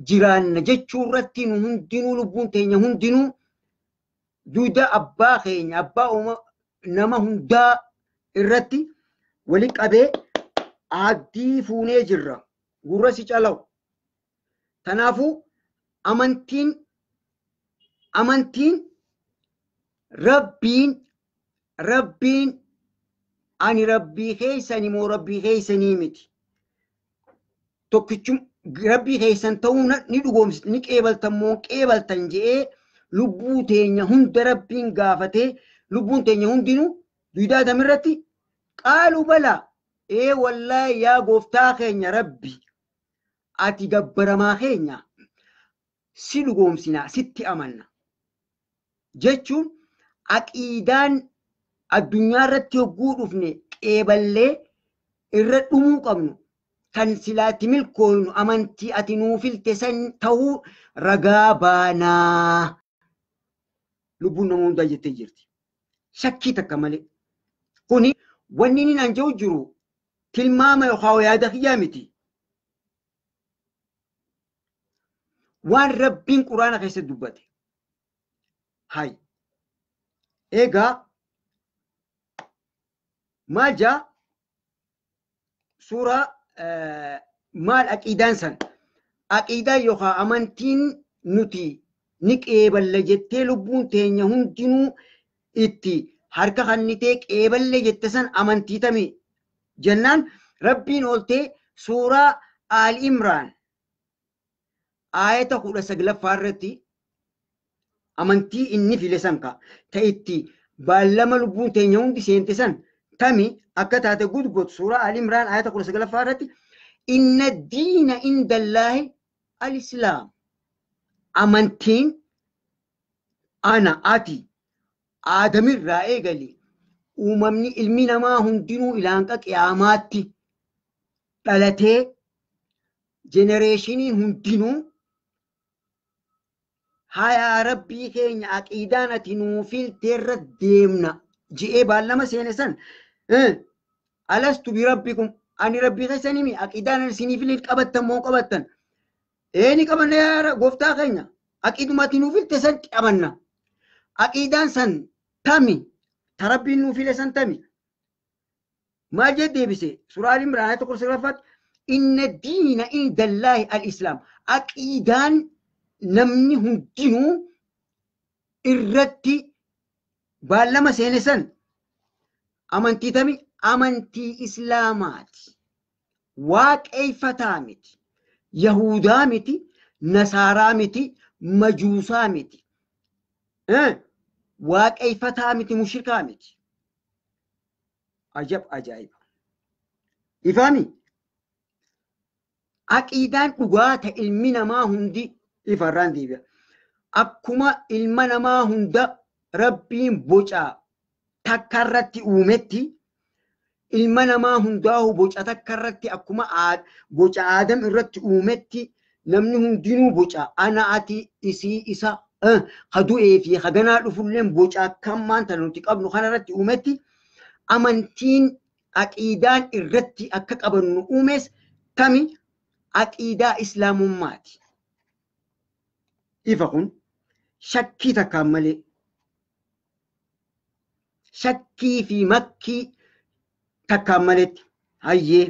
jiraanna jechuu irratti nu hundinuu lubbuun keenya hundinuu duuda abbaa keenya abbaa nama hundaa irratti wali qabee aaddii fuunee jirra. Gurra si calawu. Kanaafuu amantiin Rabbiin ani Rabbii keessanii moo Rabbii keessanii miti. Tokkichum Rabbii keessan ta'uu ni dhugoomsitu, ni qeebaltan moo qeebaltan je'ee lubbuu teenya hunda Rabbiin gaafatee lubbuun teenya hundinuu duudaa Adam irratti qaaluu balaa ee wallaahi yaa gooftaa keenya Rabbi ati gabbaramaa keenya si dhugoomsinaa sitti amanna jechuun aqiidaan addunyaa irratti hogguu dhufne qeeballee irra dhumuu qabnu kan silaatti milkoonu amantii ati nuu filte san ta'uu ragaa baanaa. Lubbuun nama hundaa jettee jirti. Shakkii takka malee. Kuni wanni inni naan jedhu jiru tilmaama yookaan yaada kiyyaa miti. Waan Rabbiin Quraana keessatti dubbate. Hay. Egaa maal jaa suuraa maal aqiidaan san? Aqiidaan yookaan amantiin nuti ni qeeballa jettee lubbuun teenya hundinuu itti harka kannitee qeeballe jette san amantii tami jennaan Rabbiin ooltee suuraa Aal Imraan aayata 19ffaa irratti amantii inni file san ka ta itti baallama lubbuun teenya hundi seente san tami akka taate gudgotu suuraa Aal Imraan aayata 19ffaa irratti inna diina indallaahi al-islaam. Amantiin ana ati Aadamirraa eegali uumamni ilmi namaa hundinuu ilaanqa qiyaamaatti dhalatee jenereeshiniin hundinuu hayaa Rabbii keenya aqiidaan ati nuu filteerra deemna je'ee baallama seene san alastu birabbikum ani Rabbii keessanii mi aqiidaan ani isinii file qabattan moo qabattan ee ni qabanna yaa gooftaa keenya aqiiduma ati nuu filte san qabanna aqiidaan san tami ta Rabbiin nuu file san tami maal jedhe deebise suuraa Aal Imraan ayata 19ffaatti inna diina indallaahi al-islaam aqiidaan namni hundinuu irratti Baallama seene san amantii tami? Amantii Islaamaati. Waaqeeffataa miti. Yahudaa miti. Nasaaraa miti. Majuusaa miti. Waaqeeffataa miti. Mushrikaa miti. Ajab ajaa'iba. Ifaami? Aqiidaan dhugaa ta ilmi namaa hundi ifarraan deebi'a. Akkuma ilma namaa hunda Rabbiin boca takka irratti uumetti, ilma namaa hundaa'u boca takka irratti akkuma boca Aadam irratti uumetti, namni hundinuu boca ana ati isii isa ka du'ee fi ka ganaa dhufulleen boca akkammaan tana nuti qabnu kana irratti uumetti, amantiin aqiidaan irratti akka qabannu uumes tami? Aqiidaa Islaamummaati. Ifa kun shakkii takkaan malee, shakkii fi makkii takkaan maletti. Hayyee,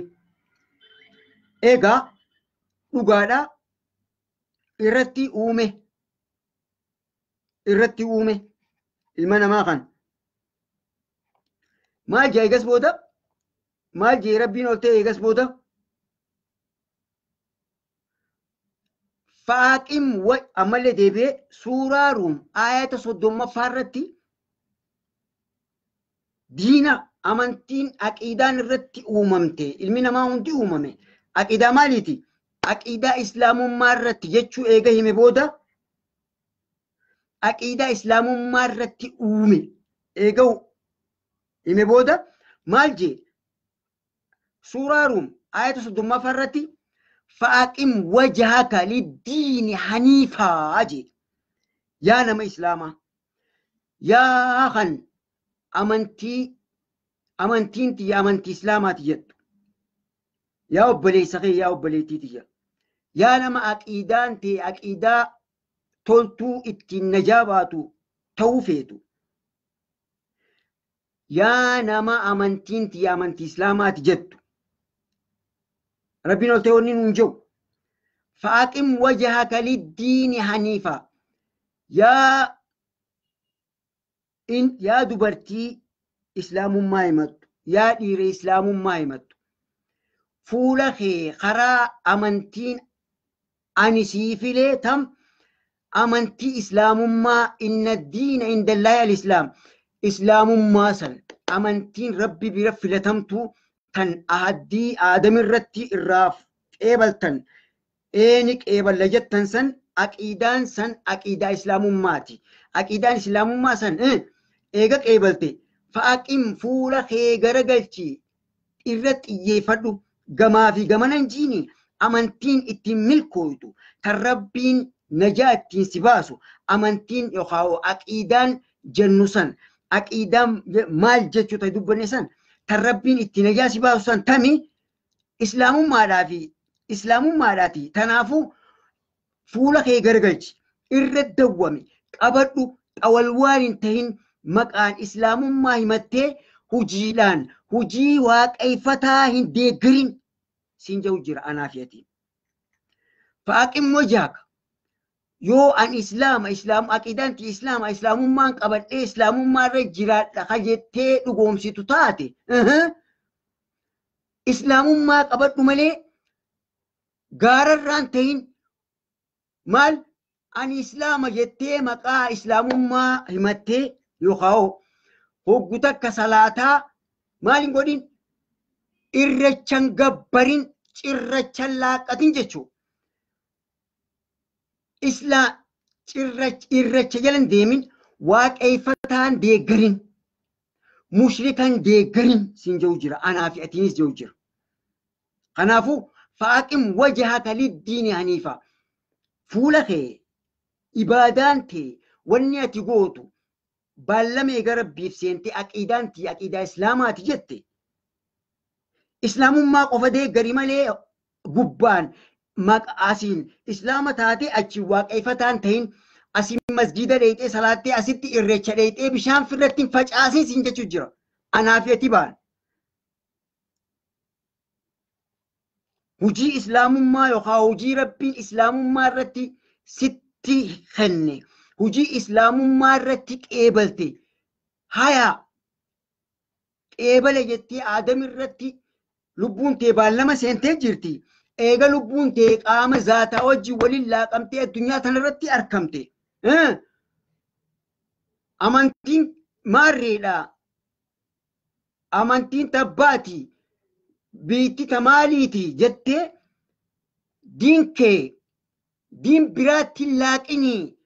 egaa dhugaadhaa irratti uume, irratti uume ilma namaa kan maal jee eegas booda? Maal jee Rabbiin ol ta'e eegas booda? Faaqim ammallee deebi'ee suuraa Ruum ayata 30ffaa irratti diina amantiin aqiidaan irratti uumamte, ilmi namaa hundi uumame aqiidaa maaliiti? Aqiidaa Islaamummaa irratti jechuu eega hime booda, aqiidaa Islaamummaa irratti uume eega hime booda maal jee? Suuraa Ruum ayata 30ffaa irratti "Faaqim wajhaka liddiini haniifaa" jee. Yaa nama Islaamaa, yaa kan amantii amantiin tiyya amantii Islaamaati jettu, yaa obboleessa kee, yaa obboleettii tiyya, yaa nama aqiidaan ta'e aqiidaa toltuu ittiin najaa baatu ta'uu feetu, yaa nama amantiin tiyya amantii Islaamaati jettu, Rabbiin ol ta'e wanni nuun jiru "Faaqim wajhaka liddiini haniifa". Yaa in yaa dubartii Islaamummaa himattu, yaa dhiira Islaamummaa himattu, fuula kee karaa amantiin ani sii filee tam amantii Islaamummaa, "Inna diina indallaahi al-Islaam", Islaamummaa san, amantiin Rabbi bira filatamtu tan ahaddii Aadamirratti irraa qeebaltan, eeni qeeballa jettan san, aqiidaan san aqiidaa Islaamummaati. Aqiidaan Islaamummaa san eega qeebalte, faaqim fuula kee garagalchi, irra xiyyeeffadhu, gamaa fi gamana hin jiini. Amantiin ittiin milkooytu tan Rabbiin najaa ittiin si baasu, amantiin yookaan aqiidaan jennu san, aqiidaan maal jechuu ta'e dubbanne san, tan Rabbiin ittiin najaa si baasu san tami? Islaamummaadhaa fi Islaamummaadhaati. Tanaafuu fuula kee garagalchi, irra dawwami, qabadhu, xawalwaan hin tahin. Maqaan Islaamummaa himattee hujiidhaan hujii waaqeeffataa hin deeggarin siin jedhu jira anaa fi atiin. Faaqim wajhaka, yoo an Islaama, Islaam aqiidaan ti Islaama, Islaamummaan qabadhee Islaamummaa irra jiraadha ka jettee dhugoomsitu taate, Islaamummaa qabadhu malee gaararraan tahin. Maal ani Islaama jettee maqaa Islaamummaa himattee yookaan hoggu takka salaataa maal hin godhin, irrachan gabbarin, cirrachan laaqatin jechuudha. Islaa irracha jalan deemin, waaqeeffataan deeggarin, mushrikan deeggarin siin jedhu jira anaa fi atiinis jedhu jira. Kanaafuu "Faaqim wajhaka liddiini haniifa", fuula kee ibaadaan tee wanni ati gootu baallama eega Rabbiif seentee aqiidaan tiyya aqiidaa Islaamaati jette, Islaamummaa qofa deeggari malee gubbaan maqa asiin Islaama taatee achi waaqeeffataan tahin, asiin masgiida dheeyxee salaattee asitti irreecha dheeyxee bishaan firratti hin facaasin siin jechuu jira anaa fi ati baan. Hujii Islaamummaa yookaan hojii Rabbiin Islaamummaa irratti sitti kenne, hojii Islaamummaa irratti qeebalte. Haya qeebala jettee Aadam irratti lubbuun tee baallama seentee jirti. Eega lubbuun tee qaama zaataa wajjin waliin laaqamtee addunyaa tanarratti argamte. Amantiin maarreedha. Amantiin tabbaati. Biitti tamaaliiti jettee diin kee diin biraatti laaqinii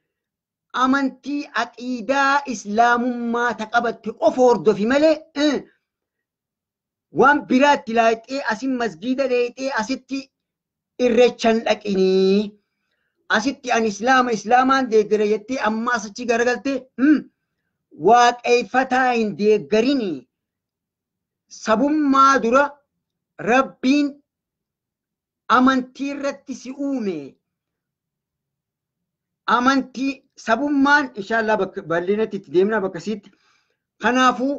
amantii aqiidaa islaamummaa ta qabatte qofa hordofi malee waan biraatti laaqxee asin masgiida dheeyxee asitti irreechan dhaqinii asitti ani islaama islaamaan deeggara jettee ammaas achi garagaltee waaqeeffataa hin deeggarinii. Sabummaa dura Rabbiin amantii irratti si uume. Amantii sabummaan inshaallah bakka bal'inatti itti deemna bakka sitti. Kanaafuu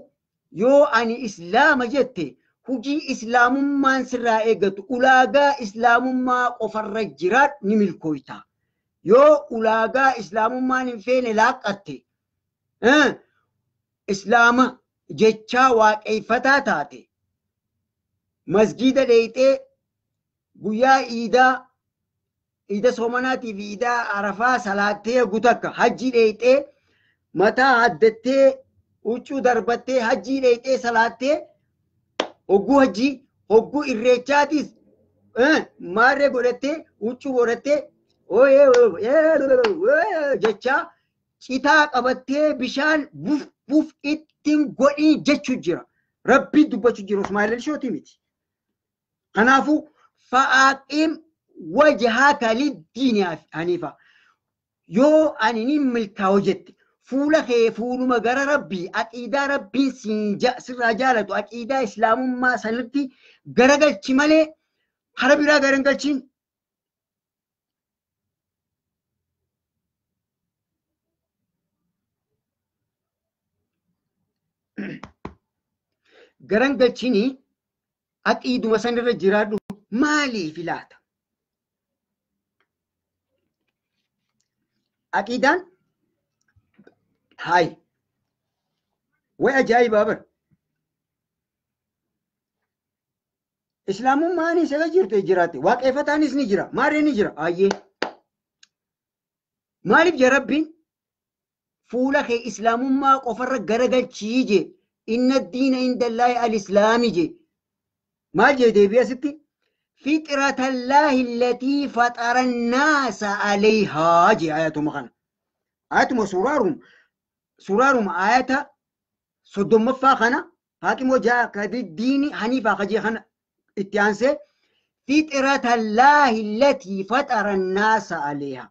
yoo ani islaama jette hojii islaamummaan sirraa eeggatu ulaagaa islaamummaa qofarra jiraadhu ni milkooyta. Yoo ulaagaa islaamummaan hin feene laaqqatte islaama jechaa waaqeeffataa taate masgiida dheeyxee guyyaa iidaa iida soomanaatii fi iidaa arafaa salaattee gutakka hajjii dheeyxee mataa haddattee huccuu darbattee hajjii dheeyxee salaattee hogguu hajjii hogguu irreechaatis maarree godhattee huccuu godhattee jechaa citaa qabattee bishaan buf buf ittiin godhii jechuu jira. Rabbii dubbachuu jira Usmaa'eel Elshootii miti. Kanaafuu fa'aaqiim wajhaka liddiini haniifa. Yoo ani ni milkaa'u jette fuula kee fuuluma gara Rabbii aqiidaa Rabbiin sirraa jaalatu aqiidaa islaamummaa sanatti garagalchi malee kara biraa gara hin galchiin. Garan galchinii aqiiduma sanirra jiraadhu maaliif laata? Aqiidaan hayi way ajaa'ibaa bar. Islaamummaanis irra jirtu jiraatte waaqeffataanis ni jira maarreen ni jira ayyee. Maaliif jaa Rabbiin fuula kee islaamummaa qofarra garagalchii jee inna diina indallaahi al-islaami jee maal jee deebi'ee asitti fixratallaahi allatii faxara annaasa alayhaa jee ayatuma kana. Ayatuma suuraaruma ayata 30ffaa kana haaqimoo jaa diini haniifaa kajee kana itti aansee fixratallaahi allatii faxara annaasa alayhaa.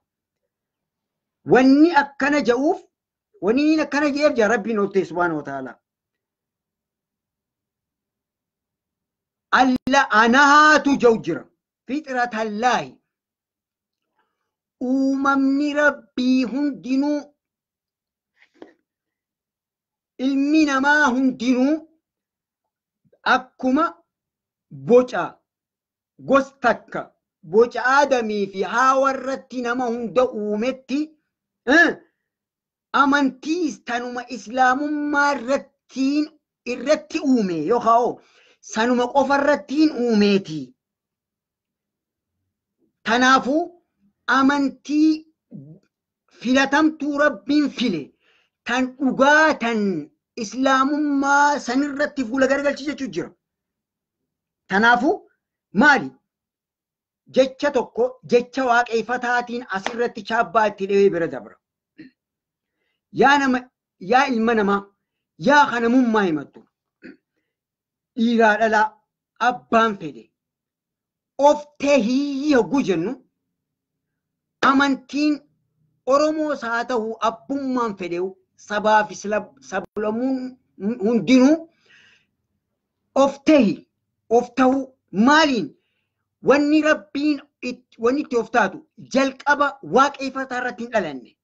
Wanni akkana ja'uuf wanni inni akkana je'eef jaa Rabbiin ol ta'e subhaanahu wa ta'ala. Alla anaatu ja'u jira. Fixratallaahi uumamni Rabbii hundinuu ilmi namaa hundinuu akkuma boca gostakka boca Aadamii fi Haawaa irratti nama hunda uumetti amantiis tanuma islaamummaa irratti uume yookaan sanuma qofa irrattiin uumeeti. Kanaafuu amantii filatamtuu Rabbiin file tan dhugaa tan islaamummaa sanirratti fuula garagalchi jechuu jira. Kanaafuu maali? Jecha tokko jecha waaqeffataatiin asirratti chaabbaa itti dhahee bira dabra. Yaa nama, yaa ilma namaa, yaa kanamummaa himattu. Dhiiraa dhalaa abbaan fedhe of tahii hogguu jennu amantiin Oromoos haa ta'u abbummaan fedhe sabaa fi sablamuun hundinuu of tahi of ta'uu maaliin wanni Rabbiin wanni itti of taatu jalqaba waaqeffataa irratti hin dhalanne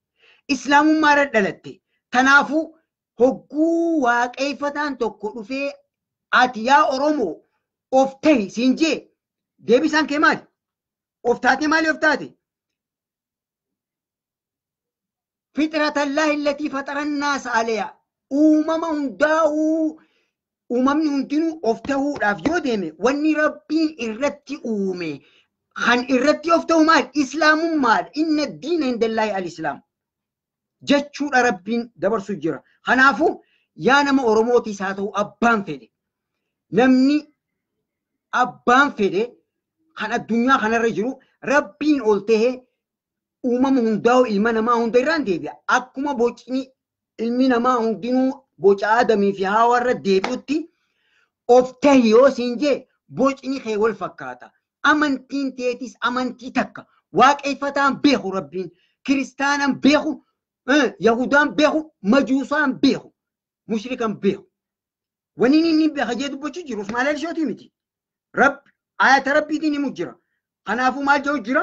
islaamummaa irratti dhalatte. Kanaafuu hogguu waaqeffataan tokko dhufee ati yaa Oromoo of tahi siin jee deebisaan kee maali? Of taate maali of taate? Fixratallaahi allatii faxara annaasa alayhaa. Uumama hundaa'uu uumamni hundinuu of ta'uudhaaf yoo deeme wanni Rabbiin irratti uume kan irratti of ta'u maal? Islaamummaadha. Inna diina indallaahi al-islaam jechuudha Rabbiin dabarsu jira. Kanaafuu yaa nama Oromootis haa ta'u abbaan fedhe, namni abbaan fedhe kan addunyaa kanarra jiru Rabbiin ol ta'ee uumama hundaa'u ilma namaa hunda irraan deebi'a. Akkuma bocni ilmi namaa hundinuu boca Aadamii fi Haawaa irra deebi'utti of tahi yoo siin jee bocni kee wal fakkaata. Amantiin teetis amantii takka. Waaqeffataan beeku Rabbiin, kiristaanaan beeku, Yahudaan beeku, Majuusaan beeku, mushrikan beeku. Wanni inni beeka jee dubbachuu jiru Usmaan Alishootii miti. Rabbi ayata Rabbiitiin himu jira. Kanaafuu maal jedhu jira?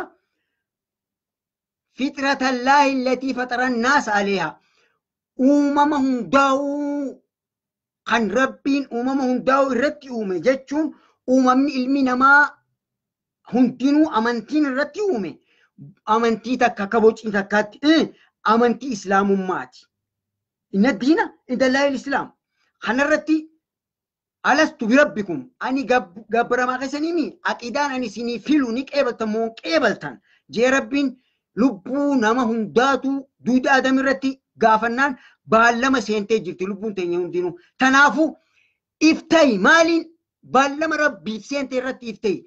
Fixratallaahi allatii faxara annaasa aleehaa. Uumama hundaa'uu kan Rabbiin uumama hundaa'uu irratti uume jechuun uumamni ilmi namaa hundinuu amantiin irratti uume amantii takka akka bocni takkaatti amantii islaamummaati. Inna diina indallaahi islaam. Kanarratti alastu birabbikum ani gabbaramaa keessanii mi aqidaan ani isinii filu ni qeebaltan moo hin qeebaltan jee Rabbiin lubbuu nama hundaatu duuda Adam irratti gaafannaan baallama seentee jirti lubbuun teenya hundinuu. Kanaafuu iftahi maaliin baallama Rabbiif seente irratti iftahi.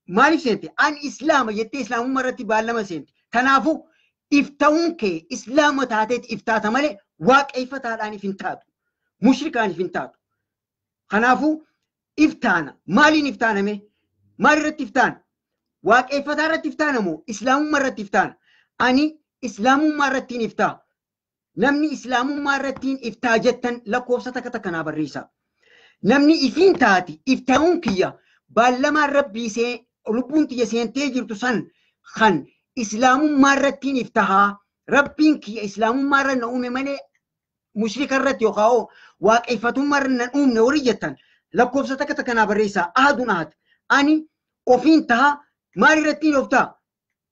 Maaliif seente? Ani islaama jettee islaamummaa irratti baallama seente. Kanaafuu ifta'uun kee islaama taateeti iftaata malee waaqeffataadhaan if hin taatu. Mushrikaan if hin taatu. Kanaafuu iftaana. Maaliin iftaaname? Maal irratti iftaana? Waaqeffataa irratti iftaana moo islaamummaa irratti iftaana? Ani islaamummaa irratti hin iftaa. Namni islaamummaa irratti hin iftaa jettan lakkoofsa takka takka naa barreessaa. Namni ifiin taati ifta'uun kiyya baallamaan Rabbii lubbuun tiyya seentee jirtu san kan islaamummaa irratti hin iftahaa. Rabbiin kiyya islaamummaa irra na uume malee mushrika irratti yookaan waaqeffatummaa irra na uumne warri jettan lakkoofsa takka takka naa barreessaa. Ahaduun ahad. Ani ofiin taha maal irratti hin oftaa?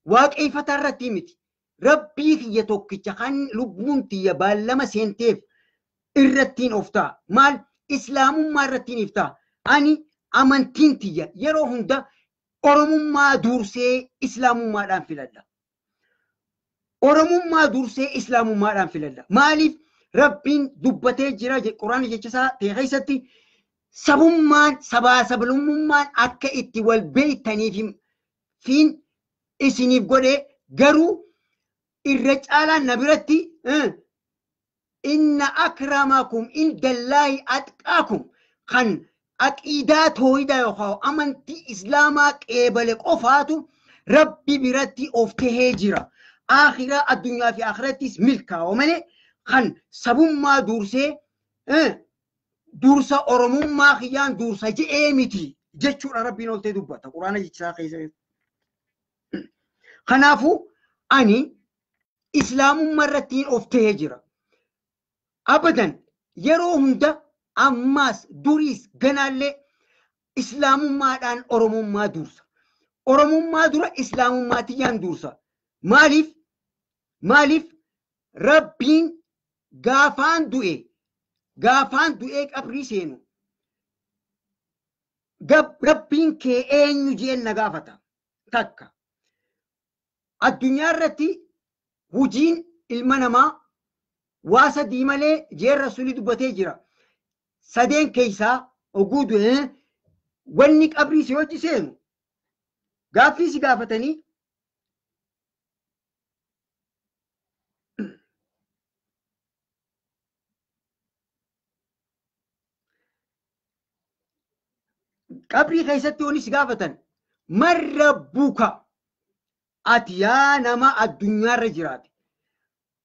Waaqeffataa irratti miti. Rabbii kiyya tokkicha kan lubbuun tiyya baallama seenteef irratti hin oftaa. Maal? Islaamummaa irratti hin iftaa. Ani amantiin tiyya yeroo hunda Oromummaa dursee islaamummaadhaan filadha. Oromummaa dursee islaamummaadhaan filadha. Maaliif? Rabbiin dubbatee jira Quraana jecha isaa ta'e keessatti sabummaan sabaa sablammummaan akka itti wal beektaniif fiin isiniif godhe garuu irra caalaan na biratti inna akramakum indallaahi atqaakum kan aqiidaa tooyidaa yookaan amantii islaamaa qeebale qofaatu Rabbi biratti of tahee jira. Akhiraa addunyaa fi akhirattis milkaa'u malee kan sabummaa dursee dursa Oromummaa kiyyaan dursa je'ee miti jechuudha Rabbiin oltee dubbata Quraana jechaa keessatti. Kanaafuu ani islaamummaa irratti of tahee jira. Abadan yeroo hunda ammaas duriis ganaallee islaamummaadhaan Oromummaa dursa. Oromummaa dura islaamummaa tiyyaan dursa. Maaliif? Maaliif? Rabbiin gaafaan du'ee qabrii seenu Rabbiin kee eenyu jeen na gaafata. Takka. Addunyaa irratti hojiin ilma namaa waa sadii malee jeen Rasuulli dubbatee jira. Sadeen keessaa oguu du'e wanni qabrii si hojii seenu gaaffii si gaafatanii qabrii keessatti wanni si gaafatan man rabbuka ati yaa nama addunyaarra jiraate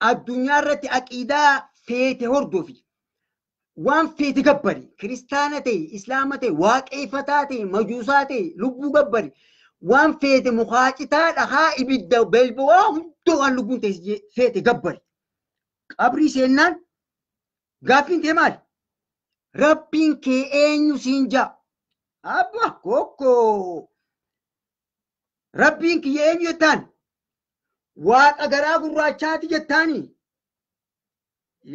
addunyaa irratti aqiidaa feete hordofi waan feete gabbari kiristaana ta'e islaama ta'e waaqeffataa ta'e majuusaa ta'e lubbuu gabbari waan feete mukaacitaa dhahaa ibidda belba waa hundoo waan lubbuun ta'e feete gabbari qabrii seennaan gaaffiin kee maali? Rabbiin kee eenyu siin jaa? Abba kokko Rabbiin kiyya eenyu jettaan? Waaqa garaa gurraachaati jettaani.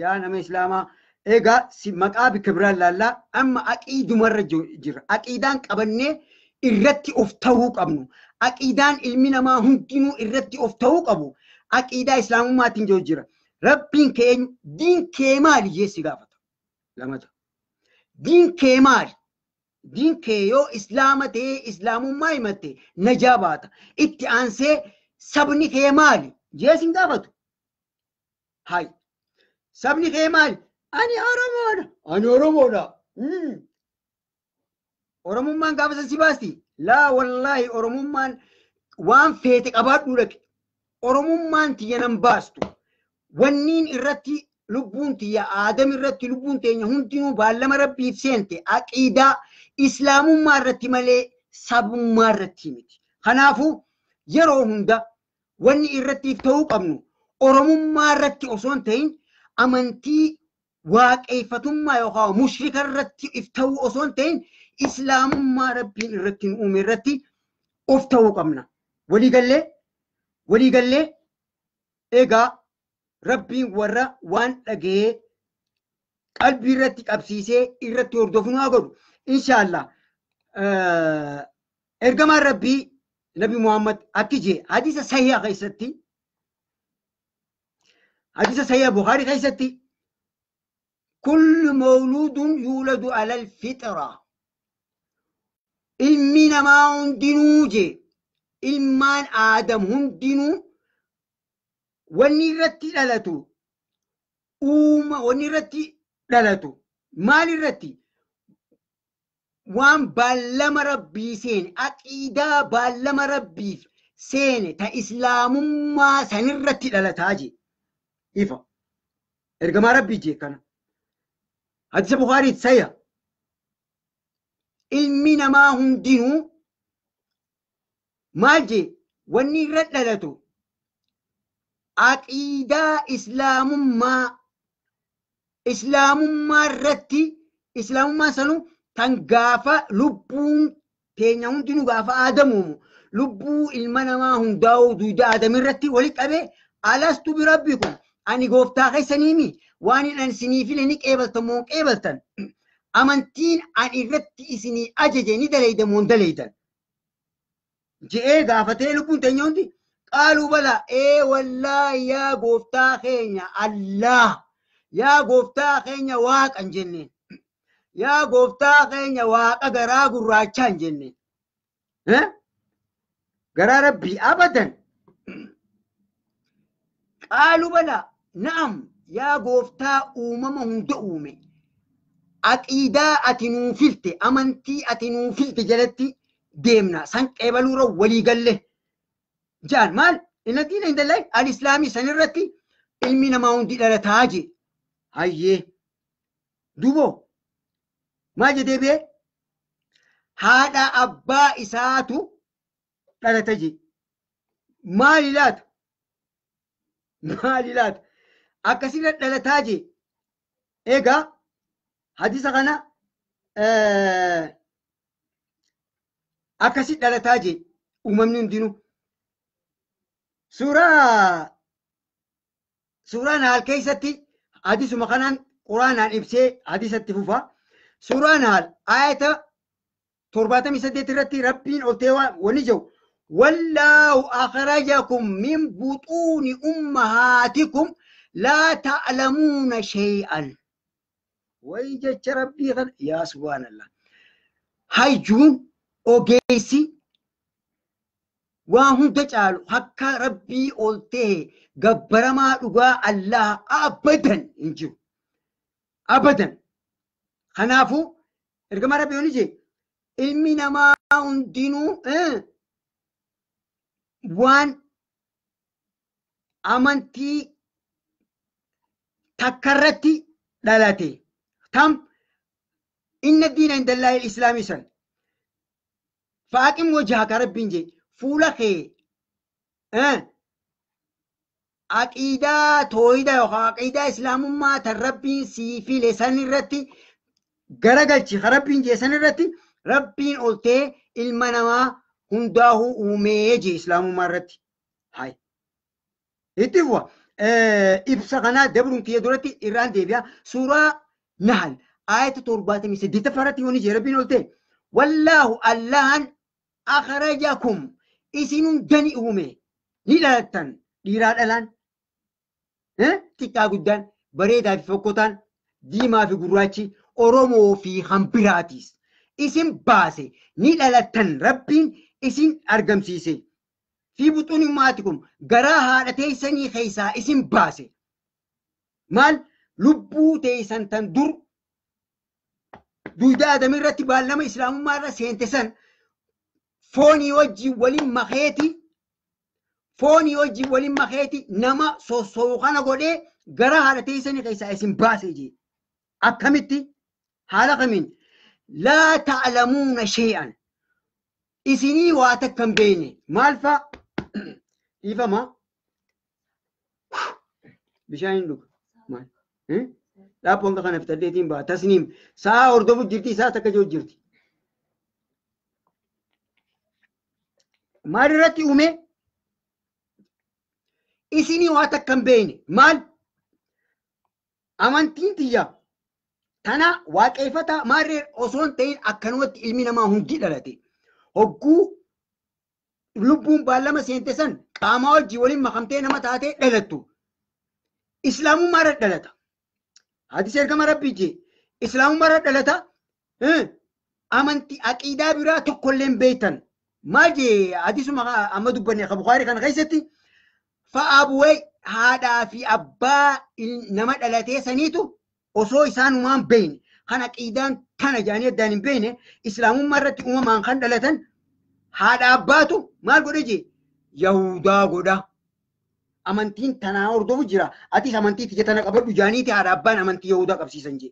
Yaa nama islaamaa Egaa si maqaa bikka biraan laallaa amma aqiidumarra jira. Aqiidaan qabannee irratti of ta'uu qabnu. Aqiidaan ilmi namaa hundinuu irratti of ta'uu qabu. Aqiidaa islaamummaatiin jiru jira. Rabbiin kee eenyu? Diin kee maali jee si gaafata. Lamata. Diin kee maali? Diin kee yoo islaama ta'ee islaamummaa himatte najaa baata. Itti aansee sabni kee maali jee si gaafatu. Hay. Sabni kee maali? Ani Oromoodha. Ani Oromoodha. Oromummaan gaafa san si baasti. Laa wallaahi Oromummaan waan feete qabaadhuu dhaqe. Oromummaan tiyya nan baastu. Wanniin irratti lubbuun tiyya aadam irratti lubbuun teenya hundinuu baallama rabbiif seente aqiidaa islaamummaa irratti malee sabummaa irratti miti. Kanaafuu yeroo hunda wanni irratti ta'uu qabnu Oromummaa irratti osoo hin ta'in amantii waaqeeffatummaa yookaan mushrika irratti if ta'uu osoo hin ta'in islaamummaa rabbiin irratti nu uume irratti of ta'uu qabna. Waliigallee egaa rabbiin warra waan dhaga'ee qalbii irratti qabsiisee irratti hordofu nu haa godhu. Inshaallah ergamaan rabbii Nabi Muhammad akki jee hadiisa sahiha keessatti hadiisa sahiha Bukhari keessatti kullu mawluudun yuuladu alal fitra. Ilmi namaa hundinuu jee ilmaan Aadam hundinuu wanni irratti dhalatu uuma wanni irratti dhalatu maal irratti waan baallama rabbii seene aqiidaa baallama rabbiif seene ta islaamummaa sanirratti dhalataa jee ifa ergamaa rabbii jee kana hadiisa Bukaariit saya ilmi namaa hundinuu maal jee wanni irra dhalatu aqiidaa islaamummaa islaamummaa irratti islaamummaan sanuu tan gaafa lubbuun teenya hundinuu gaafa aadamuumu lubbuu ilma namaa hundaa'uu duuda aadam irratti wali qabee alastu birabbikum ani gooftaa keessaniimi waan hin ani isinii file ni qeebaltan moo hin qeebaltan amantiin ani irratti isinii ajaje ni daleeydan moo hin daleeydan je'ee gaafatee lubbuun teenya hundi qaaluu bala ee wallaahi yaa gooftaa keenya Allah yaa gooftaa keenya waaqa hin jenneen yaa gooftaa keenya waaqa garaa gurraachaa hin jenneen garaa rabbii abadan qaaluu bala na'am yaa gooftaa uumama hunda uume aqiidaa ati nuu filte amantii ati nuu filte jalatti deemna san qeebaluura walii galle jaan maal inna diina indallahi al-islaamii san irratti ilmi namaa hundi dhalataa jee hayyee duboo maal jedhee bee haadha abbaa isaatu dhalata jee maali laata maali laata akkasirra dhalataa jee egaa hadiisa kana akkasi dhalataa jee uumamni hundinuu suuraa Nahl keessatti hadiisuma kanaan quraanaan ibsee hadiisatti fufa. Suuraa Nahl ayata 78 irratti rabbiin ol ta'e wani jiru wallaahu akhrajakum min butuuni ummahaatikum laa ta'lamuuna shay'an. Way jecha rabbii kana yaa subhaanallah. Hayyuun ogeessi waan hunda caalu akka rabbii ol ta'e gabbaramaa dhugaa Allah abadan hin jiru. Abadan. Kanaafuu ergamaa rabbii oni jee ilmi namaa hundinuu waan amantii takkarratti dhalate. Tam inna diina indallaahi islaamii san. Faaqim wajhaka rabbiin jee fuula kee aqiidaa tooyida yookaan aqiidaa islaamummaa tan rabbiin sii file san irratti garagalchi ka rabbiin jee san irratti rabbiin ol ta'e ilma namaa hundaa'uu uumee jee islaamummaa irratti. Hai. Itti fufa. Ibsa kana dabruun kiyya duratti irraan deebi'a. Suuraa Nahl aayata 78 irratti yooni jee Rabbiin ol ta'e wallaahu Allahan akhrajakum isin hundani uume ni dhalattan dhiiraa dhalaan xiqqaa guddaan bareedaa fi fokkotaan diimaa fi gurraachi Oromoo fi hambiraatis isin baase ni dhalattan Rabbiin isin argamsiise fi buxuun ummaatikum garaa haadha teessanii keessaa isin baase maal lubbuu teessan tan dur duyda Aadamii irratti baallama islaamummaa irra seente san foonii wajjin waliin makeeti nama sossoo'u kana godhee gara haadha teessanii keessaa isin baase jee akkamitti haala kamiin laa ta'lamuuna shay'an isinii waa takka hin beekne maal fa'a dhiifama bishaan hin dhuga maal dhaabboon kana fitadheetiin ba'a tasniim sa'a hordofu jirti isaa takka jiru jirti maal irratti uume isinii waa takka hin beekne maal amantiin tiyya tana waaqeffata maarree osoo hin ta'in akkanumatti ilmi namaa hundi dhalate hogguu lubbuun baallama seente san qaamaa wajjii waliin makamtee nama taatee dhalattu islaamummaa irra dhalata hadis ergama Rabbii jee islaamummaa irra dhalata amantii aqiidaa biraa tokkollee hin beektan maal jee hadisuma amma dubbanne ka Bukaarii kana keessatti fa'a bu'ee haadhaa fi abbaa nama dhalatee saniitu osoo isaanumaan beekne kan aqiidaan tana jedhanii addaan hin beekne islaamummaa irratti uumamaan kan dhalatan haadha abbaatu maal godhe jee Yahudaa godha. Amantiin tanaa hordofu jira. Atis amantii tiyya tana qabadhu jaaniiti haadha abbaan amantii Yahudaa qabsiisan jee.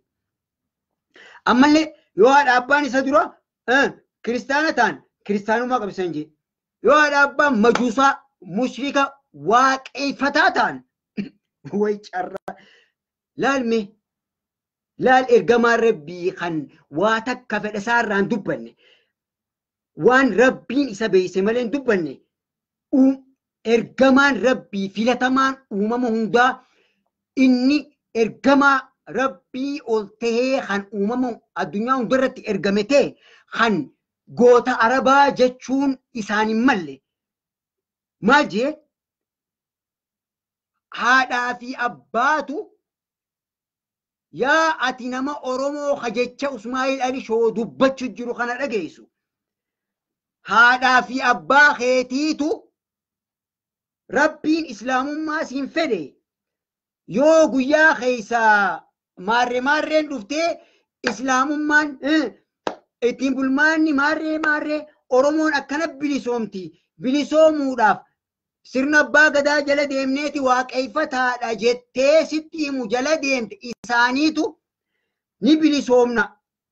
Ammallee yoo haadha abbaan isa dura kiristaana ta'an kiristaanummaa qabsiisan jee. Yoo haadha abbaan majuusaa mushrika waaqeffataa ta'an way carraa laalme laal ergamaan Rabbii kan waa takka fedha isaarraa hin dubbanne waan Rabbiin isa beeyse malee hin dubbanne ergamaan Rabbii filatamaan uumama hundaa inni ergamaa Rabbii ol tahee kan uumama addunyaa hundarratti ergame ta'e kan goota Arabaa jechuun isaan hin malle maal jee haadhaa fi abbaatu yaa ati nama Oromoo kajecha Usmaa'il Alishoo dubbachuu jiru kana dhageessu haadhaa fi abbaa keetiitu Rabbiin islaamummaa siin fedhe yoo guyyaa keessaa maarree maarreen dhuftee islaamummaan ittiin bulmaanni maarree maarree Oromoon akkana bilisoomti bilisoomuudhaaf sirna abbaa gadaa jala deemneeti waaqeffataadha jettee sitti himu jala deemte isaaniitu ni bilisoomna.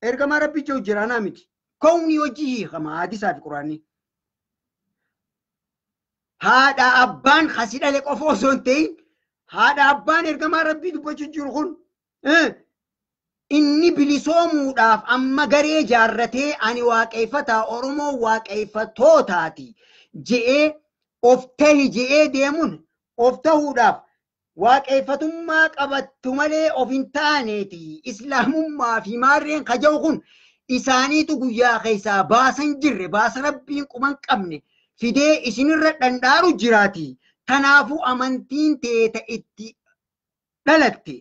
Ergamaa Rabbicha jiraanaa miti. Kowni hojii hiikama hadisaa fi quraanni. Haadha abbaan kasi dhale qofa osoo hin ta'in haadha abbaan ergamaa Rabbii dubbachuu jiru kun inni bilisoomuudhaaf amma garee jaarratee ani waaqeffataa Oromoo waaqeffattootaati je'ee of tahi je'ee deemuun of tahuudhaaf waaqeffatummaa qabattu malee of hin taaneeti. Islaamummaa fi maarreen kaja'u kun isaaniitu guyyaa keessaa baasan jirre baasa Rabbiin quban qabne fidee isinirra dhandhaaru jiraati. Kanaafuu amantiin teeta itti dhalatte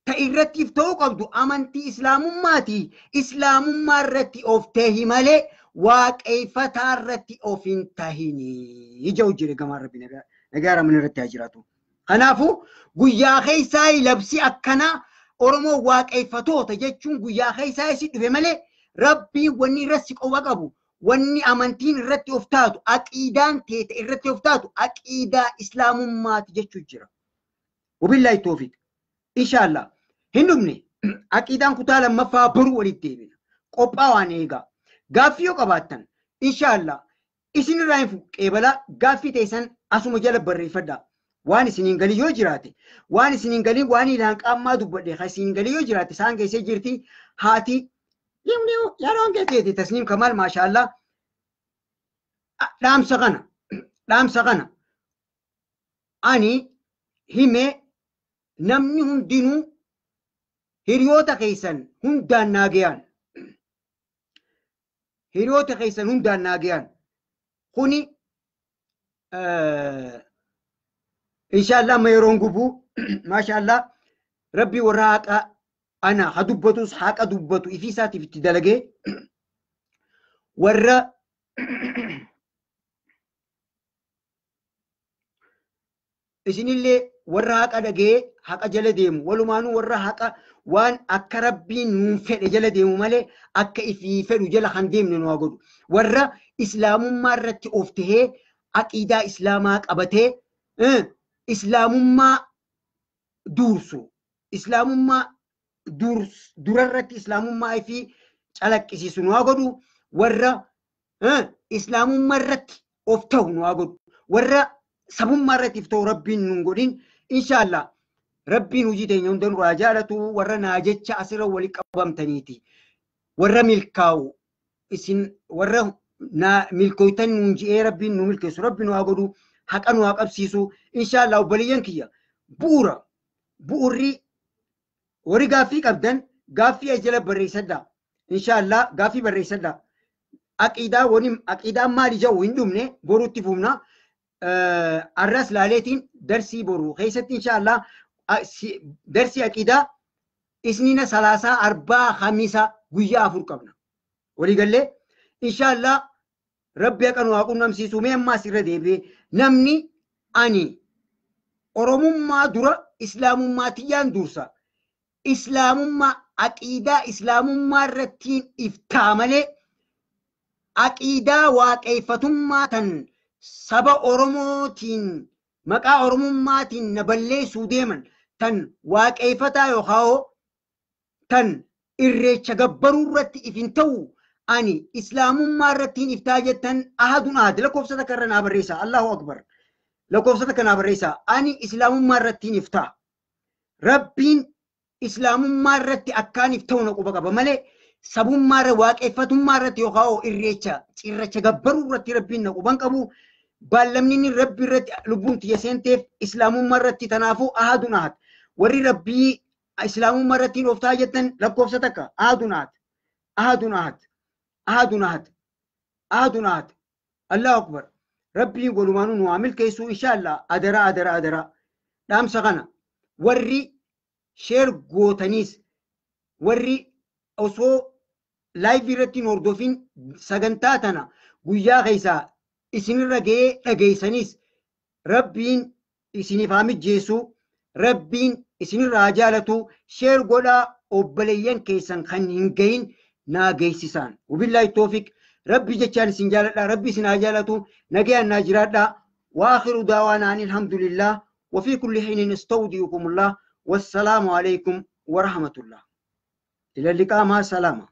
ta irratti ta'uu qabdu amantii islaamummaati. Islaamummaa irratti of tahi malee waaqeffataa irratti of hin tahinii. Ija hojii gamaa Rabbi nagaa ramana irratti haa jiraatu. Kanaafuu guyyaa keessaa labsi akkanaa Oromoo waaqeffatoota jechuun guyyaa keessaa isi dhufe malee Rabbiin wanni irratti qofa qabu wanni amantiin irratti of taatu aqiidaan teete irratti of taatu aqiidaa islaamummaati jechuu jira. Wabillaahi toofiq. Inshaallah hin dhumne aqiidaan kutaa lammaffaa boruu walitti deebina. Qophaa waan eegaa. Gaaffii yoo qabaattan inshaallah isinirraa hin qeebalaa gaaffii teessan asuma jala barreeffadhaa. Waan isiniin galii yoo jiraate waan isiniin galii waan ilaan qaammaa dubbadhe kan isiniin galii yoo jiraate isaan keessee jirti haati yeroon keesseeti Tasniim Kamaal maashaallah dhaamsa kana ani hime namni hundinuu Hiriyoota keessan hundaan naagayaan. Hiriyoota keessan hundaan naagayaan. Kuni inshaallah amma yeroon gubuu maashaallah rabbi warra haqa ana ha dubbatus haqa dubbatu ifii isaatiif itti dalagee warra isinillee warra haqa dhagee haqa jala deemu walumaanuu warra haqa waan akka rabbiin nuun fedhe jala deemu malee akka ifii fedhu jala kan deemne nu haa godhu. Warra islaamummaa irratti of tahee aqiidaa islaamaa qabatee islaamummaa duursu islaamummaa durarratti islaamummaa ifii calaqqisiisu nu haa godhu. Warra islaamummaa irratti of ta'u nu haa godhu. Warra sabummaa irratti of ta'u rabbiin nuun godhin inshaallah. Rabbiin hojii teenya hunda nurraa jaalatu warra naa jecha asirra wali qabamtaniiti. Warra milkaa'u isin warra naa milkooytan nuun ji'ee rabbiin nu milkeessu rabbi nu haa godhu haqa nu haa qabsiisu inshaallah obboleeyyan kiyya bu'uura bu'uurri warri gaaffii qabdan gaaffii ajala barreessadha inshaallah gaaffii barreessadha. Aqiidaa wani aqiidaan maali jedhu hin dhumne boruutti fufna. Arras laaleetiin darsii boruu keessatti inshaallah darsii aqiidaa isniina salaasaa arbaa hamisa guyyaa 4 qabna. Waliigallee inshaallah rabbi haqa nu haa qunnamsiisu mee ammaas irra deebi'ee namni ani Oromummaa dura islaamummaa tiyyaan dursa. Islaamummaa aqiidaa islaamummaa irrattiin iftaa malee aqiidaa waaqeffatummaa tan saba Oromootiin maqaa Oromummaatiin na balleessuu deeman tan waaqeffataa yookaan tan irreecha gabbaruu irratti if hin ta'u ani islaamummaa irrattiin iftaa jettan ahadun ahad lakkoofsa takka irra naa barreessa. Allahu akbar. Lakkoofsa takka naa barreessa. Ani islaamummaa irrattiin iftaa. Rabbiin islaamummaa irratti akkaan if ta'u na quba qaba malee sabummaa irra waaqeffatummaa irratti yookaan irreecha cirracha gabbaruu irratti rabbiin na quban qabu. Baallamni inni rabbi irratti lubbuun tiyya seenteef islaamummaa irratti tanaafuu ahadun ahad. Warri rabbii islaamummaa irratti ooftaa jettan lakkoofsa takka ahadun ahad. Ahadun ahad. Ahadun ahad. Ahadun ahad. Allahu akbar. Rabbiin walumaanuu nu haa milkeessu inshaallah adaraa adaraa adaraa. Dhaamsa kana warri sheer gootaniis warri osoo laayivii irratti hin hordofin sagantaa tana guyyaa keessaa isinirra ga'ee dhageessanis rabbiin isiniif haa mijjeessu rabbiin isinirra haa jaalatu sheer godhaa obboleeyyan keessan kan hin gahin naa geessisaan. Wabillaahi toofiq rabbi jechaan isin jaaladha rabbi isin haa jaalatu nagayaan naa jiraadha. وآخر دعوانا أن الحمد لله وفي كل حين نستودعكم الله والسلام عليكم ورحمة الله. إلى اللقاء مع السلامة.